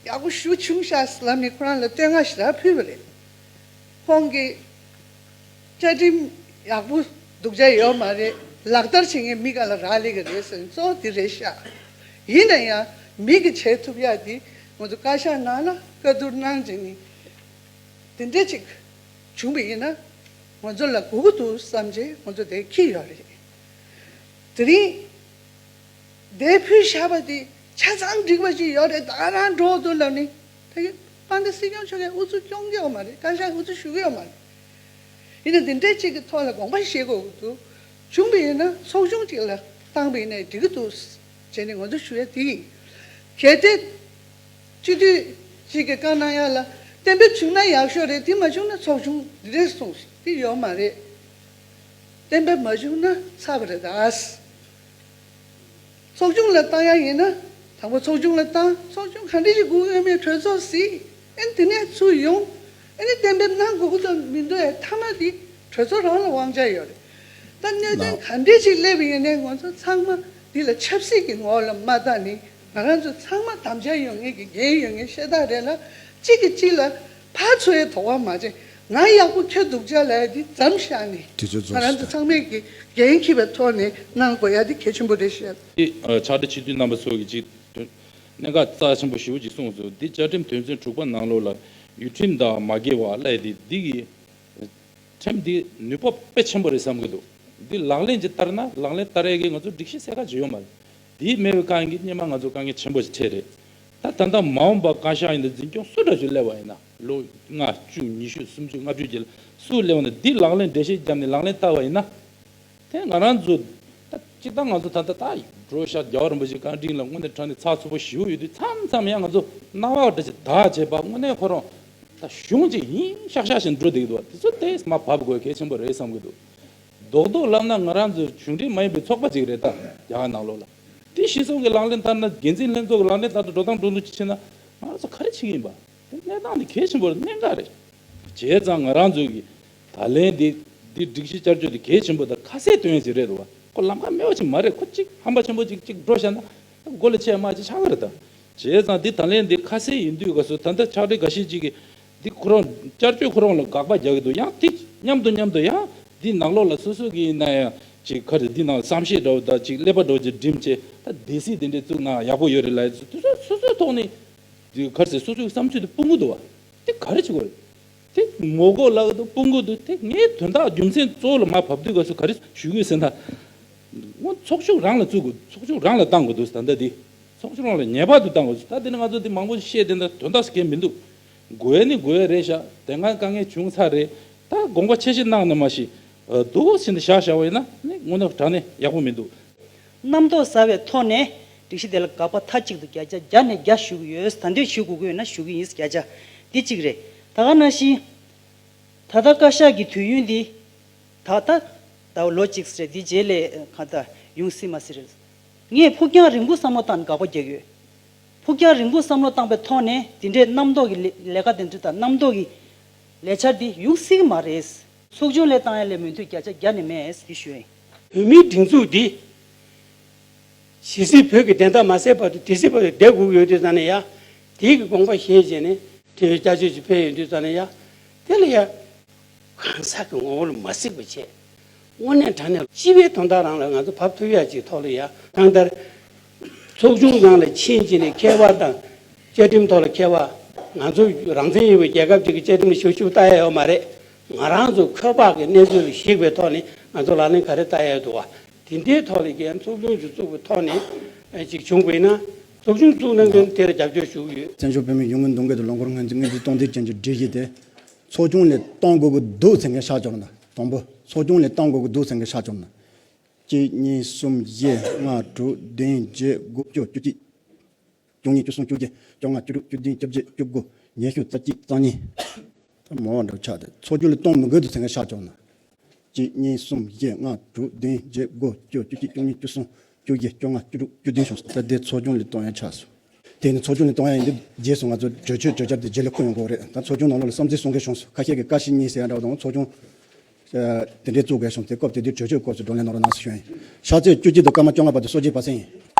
ཡག་པོ་ཞེ་པོ་བྱུང་ཤག་ལབ་ནས་ཁོ་རང་ལ་བསྟོད་བསྔགས་ཞེ་དྲག་ཕུལ་བ་རེད། ཁོང་གིས་བཅའ་ཁྲིམས་ཡག་པོ་སྡུག་ཅག་ཡོད་མ་རེད། ལག་བསྟར་བྱེད་མཁན་མི་སྒང་ལ་རག་ལས་ཀྱི་རེད་ཟེར་ནས་གཙོ་བོ་དེ་རེད་ཤག་ཡིན་ན་ཡང་མི་གིས་བྱེད་ཐུབ་ཡག་དེ་ང་ཚོ་བཀའ་ཤག་ནང་ལ་བཀའ་བསྡུར་གནང་བྱས་ནས་དེ་འདྲ་ཅིག་བྱུང་བ་ཡིན་ན་ང་ཚོ་ལ་དགོས་ཀྱི་འདུག་བསམ་བྱས་ང་ཚོ་དེ་འཁྱེར་ཡོད་རེད། དེ་རིང་དེ་ཕུལ་བཞག་པ་དེ་ཆ་ཚང་འགྲིག་པ་ཅིག་ཡོད་རེད། ད་ག་རང་འགྲོ་འདུག་ལབ་ནས་ད་གིན་དཔལ་ལྡན་སྲིད་སྐྱོང་མཆོག་གིས་ཨུ་ཚུགས་སྐྱོན་གྱི་ཡོད་མ་རེད། བཀའ་ཤག་ཨུ་ཚུགས་ཞུ་གི་ཡོད་མ་རེད། ཡིན་ན་འདི་འདྲའི་ཅིག་གི་ཐོག་ལ་དགོངས་པ་བཞེས་དགོས་ཀྱི་འདུག་བྱུང་བ་ཡིན་ན་ཚོགས་ཆུང་ཅིག་ལ་བཏང་བ་ཡིན་ན་འགྲིག་གི་འདུག་བྱས་ནས་ང་ཚོ་ཞུ་ཡ་དེ་ཡིན། གལ་ཏེ་སྤྱི་འཐུས་ཅིག་གིས་བཀའ་གནང་ཡ་ལ་གཏན་འབེབས་བྱུང་ན་ཡག་ཤོས་རེད། དེ་མ་བྱུང་ན་ཚོགས་ཆུང་འདི་རེད་གསུངས་དེ་ཡོད་མ་རེད། གཏན་འབེབས་མ་བྱུང་ན་ཚར་བ་རེད་ད། ཚོགས་ཆུང་ལ་བཏང་ཡ་ཡིན་ན་དང་པོ་ཚོགས་ཆུང་ལ་བཏང་། ཚོགས་ཆུང་ག་འདྲ་ཞིག་དགོས་ཡོད་མེད་གྲོས་ཚོགས་གཟིགས། ཨེ་དེ་ནས་ཚུར་ཡོང་། ཨེ་ནས་གཏན་འབེབས་གནང་དགོས་ཀྱི་འདུག་མི་འདུག་ཨེ་མཐའ་མ་དེ་གྲོས་ཚོགས་རང་ལ་དབང་ཆ་ཡོད་རེད། ད་གནད་དོན་ག་འདྲ་ཞིག་སླེབས་ཡོད་ནའི་ང་ཚོ་ཚང་མ་ འདི་ལ་ཆབ་སྲིད་ཀྱི་ངོ་ལ་མ་བལྟས་ནས་ང་རང་ཚོ་ཚང་མ་དམ་བཅའ་ཡོད་མཁན་གྱི་འགན་ཡོད་མཁན་ཤ་སྟག་རེད་ལ། གཅིག་གིས་གཅིག་ལ་ཕར་ཚུར་ཡ་དོགས་པ་མ་བྱེད། ང་ཡག་པོ་ཁྱོད་སྡུག་ཅག་ལབ་ཡ་འདི་མཚམས་བཞག་ནས། དེ་ཚོ་ང་རང་ཚོ་ཚང་མས་ཀྱི་འགན་འཁྱེར་བའི་ཐོག་ནས་གནང་དགོས་ཡ་འདི་གལ་ཆེན་པོ་རེད་ཤག་འདི་ཕྱག་སྦྲེལ་སྤྱི་འཐུས་རྣམ་པ་ཚོ་གིས་ཅིག་གནད་འགག་རྩ་ཆེན་པོ་ཞེ་པོ་ཅིག་གསུངས་སོང་། འདི་བཅའ་ཁྲིམས་དོན་ཚན་དྲུག་པ་ནང་ལོགས་ལ་ཡུལ་ཁྲིམས་དང་མ་འགལ་བ་ལབ་ཡ་འདི་འདི་གི་ཁྲིམས་འདི་ནུས་པ་དཔེ་ཆེན་པོ་རེད་བསམ་གྱི་འདུག་འདི་ལག་ལེན་ཅིག་བསྟར་ན་ལག་ལེན་བསྟར་ཡས་ཀྱི་ང་ཚོ་སྒྲིག་གཞི་གསལ་ཁ་ཅིག་ཡོད་མ་རེད། འདི་མེད་པའི་སྒང་གི་སྔོན་མ་ང་ཚོ་དཀའ་ངལ་ཆེན་པོ་ཞིག་འཕྲད་རེད། ད་ད་ལྟ་མ་འོངས་པ་བཀའ་ཤག་ཡིན་ན་འཛིན་སྐྱོང་སུ་འདྲ་ཞིག་སླེབས་པ་ཡིན་ན་ལོ་ལྔ་བཅུ་ཉི་ཤུ་སུམ་ཅུ་ལྔ་བཅུ་རྗེས་ལ་སུ་སླེབས་པ་ན་འདི་ལག་ལེན་འགྲེལ་བཤད་བརྒྱབ་ནས་ལག་ལེན་བསྟར་བ་ཡིན་ན། དེ་ང་རང་ཚོ་ད་སྤྱིར་བཏང་ང་ཚོ་ད་ལྟ་ད་འགྲོ་ཤག་རྒྱལ་བ་རིན་པོ་ཆེ་བཀའ་དྲིན་ལ་དངོས་གནས་དྲང་གནས་ཚགས་ཚུད་པོ་ཞེ་པོ་ཡོད་དུས་མཚམས་མཚམས་ཡང་ང་ཚོ་སྣང་བ་འདྲ་ཞིག་དག་བྱས་པ་དངོས་གནས་ཁོ་རང་ད་གཞུང་ཅིག་ཡིན་ཤག་ཤག་བཞིན་འགྲོ་བསྡད་ཀྱི་འདུག་དེ་ཚོ་དེ་མར་བབས་དགོས་གལ་ཆེན་པོ་རེད་བསམ་གྱི་འདུག་རྡོག་རྡོག་ལབ་ན་ང་རང་ཚོ་གཞུང་འབྲེལ་མ་ཡིན་པའི་ཚོགས་པ་ཅིག་རེད་ད་རྒྱ་གར་ནང་ལོགས་ལ། དེ་གཞི་བཟུང་གི་ལག་ལེན་བསྟར་ན་འགན་འཛིན་ལྷན་ཚོགས་ཀྱི་ལག་ལེན་བསྟར་དུ་འགྲོ་སྟངས་འགྲོ་འདུག་ཅིག་བྱས་ན་ང་རང་ཚོ་ག་རེ་བྱེད་ཀྱི་ཡིན་པ། དེ་གནས་སྟངས་དེ་གལ་ཆེན་པོ་རེད། གནད་འགག་རེད། བྱས་ཙང་ང་རང་ཚོ་གི་ད་ལན་འདི་འདི་སྒྲིག་གཞི་བསྐྱར་བཅོས་འདི་གལ་ཆེན་པོ་དང་ཁ་གསལ་སྟོན་ཡ་ཅིག་རེད་འདུག་བ། ཁོ་ལམ་ཁ་མེད་པ་ཅིག་མ་རེད། ཁོ་གཅིག་ཧམ་པ་ཆེན་པོ་ཅིག་གཅིག་འགྲོ་བཞག་ན་མགོ་ལ་ཆེ་མ་ཅིག་ཆགས་ཀྱི་རེད་ད། བྱས་ཙང་འདི་ད་ལན་འདི་ཁ་གསལ་ཡིན་དུས་ག་སུ་ད་ལྟ་ཕྱག་སྦྲེལ་འགའ་ཤས་ཅིག་གིས་འདི་ཁོ་རང་བསྐྱར་བཅོས་ཁོ་རང་ལ་དགག་པ་རྒྱག་གི་འདུག་ཡང་དེ་མཉམ་དུ་མཉམ་དུ་ཡང་འདི་ནང་ལོགས་ལ་སོ་སོ་གི་ཡིན་ན་ཡང་ཅིག་ཁ་རེ་འདི་ནང་བསམ་ཤེས་འདྲ་བོ་དང་ཅིག་ཀླད་པ་འདྲ་བོ་ཅིག་འགྲིམ་བྱས་ད་སྡེ་སྲིད་དེ་འདྲས་བཙུགས་ན་ཡག་པོ་ཡོད་རེད་ལབ་ཡ་དེ་ཚོ་སོ་སོའི་ཐོག་ནས་འདི་ག་རེ་ཟེར་སོ་སོའི་བསམ་ཚུལ་དེ་སྤུང་གི་འདུག་བ། དེ་ག་རེ་བྱེད་དགོས་རེད། དེ་ངོ་རྒོལ་ལབ་ཀྱི་འདུག་སྤུང་གི་འདུག་དེ་ངའི་དོན་དག་རྒྱུ་མཚན་གཙོ་བོ་ལ་མར་བབས་དུས་སྐབས་སུ་ག་རེ་ཞུ་གི་ཡོད་ཟེར་ན། ངོ་ཚོགས་ཆུང་རང་ལ་བཙུགས་དགོས། ཚོགས་ཆུང་རང་ལ་བཏང་དགོས་འདུག་ད་ལྟ་འདི་ཚོགས་ཆུང་རང་ལ་ངེས་པར་དུ་བཏང་དགོས། ད་འདི་ནི་ང་ཚོ་འདི་མང་པོ་ཞིག་བཤད་དེ་འདི་དོན་དག་སྐྱེ་མི་འདུག་དགོས་ནི་དགོས་རེད་ཤག་དེ་སྔ་དཀའ་ངལ་བྱུང་ཚར་རེད། ད་དགོངས་པ་ཆེ་བཞེས་གནང་ནས་མ་གཞི་འདུག་ཟེར་ནས་བཞག་བཞག་པ་ཡིན་ན་ནི་དངོས་གནས་དྲང་གནས་ཡག་པོ་མི་འདུག་རྣམ་རྟོག་ཟ་བའི་ཐོག་ནས་སྒྲིག་གཞི་དེ་ལ་དགག་པ་མཐའ་གཅིག་ཏུ་བརྒྱ་ཆ་བརྒྱ་ནས་བརྒྱ་ཞུ་གི་ཡོད། ད་འདོད་ཞུ་དགོས་ཀྱི་ཡོད་ན་ཞུ་གི་ཡིན། བརྒྱ་ཆ་འདི་གཅིག་རེད། ད་ག་ནང་བཞིན་ད་ལྟ་བཀའ་ཤག་གི་དུས་ཡུན་འདི་ད་ལྟ་ད་ལོ་གཅིག་རེད། འདི་རྗེས་ལ་ག་ད་ཡོང་སྲིད་མ་སྲིད་རེད། ངས་ཕུགས་རྒྱང་རིང་པོ་བསམ་བློ་བཏང་ནས་དགག་པ་རྒྱག་ཡོད། ཕུགས་རྒྱང་རིང་པོ་བསམ་བློ་བཏང་པའི་ཐོག་ནས་འདི་འདྲའི་རྣམ་རྟོག་གི་ལས་ལས་ཀ་དེ་འདྲ་དང་རྣམ་རྟོག་གི་ལས་འཆར་འདི་ཡོང་སྲིད་ཀྱི་མ་རེད། ཚོགས་ཆུང་ལ་བཏང་ཡ་ལས་མུ་མཐུད་བརྒྱ་ཆ་བརྒྱ་ནས་མེད་ཟེར་ཞུ་ཡིན། བོད་མིའི་སྒྲིག་འཛུགས་འདི་ཇི་སྲིད་བོད་ཀྱི་བདེན་མཐའ་མ་གསལ་བར་དུ་དེ་སྲིད་བར་དུ་བསྡད་དགོས་ཀྱི་ཡོད་དུས་ཙང་ནས་ཡ། དེའི་གི་དགོངས་པ་བཞེས་བྱས་ནས་ཁྲིམས་བཅའ་བཅོས་ཅིག་ཕེབས་ཡོང་དུས་ཙང་ནས་ཡ། དེ་ལ་ཡ། གང་ཟག་གི་ངོ་བོ་ལ་མ་གཟིགས་པ་བྱས། དངོས་གནས་དྲང་གནས་སྤྱི་པའི་དོན་དག་རང་ལ་ང་ཚོ་བབས་ཐུབ་ཡ་ཅིག་ཐོག་ལ་ཡ། གང་ལྟར། ཚོགས་ཆུང་ནང་ལ་ཕྱིན་བྱས་ནས་མཁས་པ་དང་། བཅའ་ཁྲིམས་ཐོག་ལ་མཁས་པ། ང་ཚོ་རང་བཙན་ཡོད་པའི་རྒྱལ་ཁབ་ཅིག་གི་བཅའ་ཁྲིམས་ལ་ཞིབ་ཞིབ་ལྟ་ཡ་ཡོད་མ་རེད། ང་རང་ཚོ་འཁོས་དཔག་གི་གནས་ཚུལ་ལ་གཞིགས་པའི་ཐོག་ནས་ང་ཚོ་ལག་ལེན་ག་རེ་བསྟར་ཡ་ཡོད་འདུག་བ། དེ་འདྲའི་ཐོག་ལ་རྒན་ཚོགས་ཆུང་ཞིག་བཙུགས་པའི་ཐོག་ནས་ཅིག་བྱུང་བ་ཡིན་ན། ཚོགས་ཆུང་བཙུགས་གནང་མཁན་དེ་ལ་རྒྱབ་སྐྱོར་ཞུ་གི་ཡོད། བཙན་བྱོལ་བོད་མིའི་ཡོང་སྒོ་འདུ་འགོད་དང་ལོ་འཁོར་སྔོན་རྩིས་སྔོན་རྩིས་གཏོང་མདུན་ཅན་གྱི་སྒྲིག་གཞི་དེ་ཚོགས་ཆུང་ལ་གཏོང་དགོས་ཀྱི་འདུག་ཟེར་མཁན་ཤར་ཕྱོགས་ན། དང་པོ་ཚོགས་ཆུང་ལ་གཏོང་དགོས་ཀྱི་འདུག་ཟེར་མཁན་ཤར་ཕྱོགས་ན། གཅིག་གཉིས་གསུམ་བཞི་ལྔ་དྲུག་བདུན་བརྒྱད་དགུ་བཅུ་བཅུ་གཅིག་བཅུ་གཉིས་བཅུ་གསུམ་བཅུ་བརྒྱད་བཅོ་ལྔ་བཅུ་དྲུག་བཅུ་བདུན་བཅོ་བརྒྱད་བཅུ་དགུ་ཉི་ཤུ་རྩ་གཅིག་རྩ་གཉིས། ད་མང་བ་འདྲ་ཆགས་ཏེ་ཚོགས་ཆུང་ལ་གཏོང་མི་དགོས་འདུག་ཟེར་མཁན་ཤར་ཕྱོགས་ན། གཅིག་གཉིས་གསུམ་བཞི་ལྔ་དྲུག་བདུན་བརྒྱད་དགུ་བཅུ་བཅུ་གཅིག་བཅུ་གཉིས་བཅུ་གསུམ་བཅུ་བརྒྱད་བཅོ་ལྔ་བཅུ་དྲུག་བཅུ་བདུན་བྱུང་སོང་། ད་དེ་ཚོགས་ཆུང་ལ་གཏོང་ཡ་ཆགས་སོང་། དེ་ནི་ཚོགས་ཆུང་ལ་གཏོང་ཡ་ཡིན་དུས་རྗེས་སུ་ང་ཚོ་གྲོས་ཆོད་གྲོས་འཆར་དེ་རྗེས་ལ་འཁོད་ཡོང་གི་རེད། ད་ཚོགས་ཆུང་ནང་ལོགས་ལ་བསམ་ཚུལ་གསུང་མཁན་བྱུང་སོང་། ཁ་ཤས་ཀྱིས་བཀའ་སྤྱི་གཉིས་ཟེར་ཡ་འདྲ་བོ་དང་ཚོགས་ཆུང་དེ་འདྲའི་བཙུགས་དགོས་བྱུང་སྟེ་སྐབས་དེ་དུས་གྲོས་ཆོད་སྐོར་སུ་བགྲོ་གླེང་གནང་རོགས་གནང་ཟེར་ཞུ་ཡ་ཡིན། ཕྱག་ཚོད་བཅུ་གཅིག་དང་སྐར་མ་བཅོ་ལྔ་བར་དུ་གསོལ་ཇའི་བར་གསེང་ཡིན།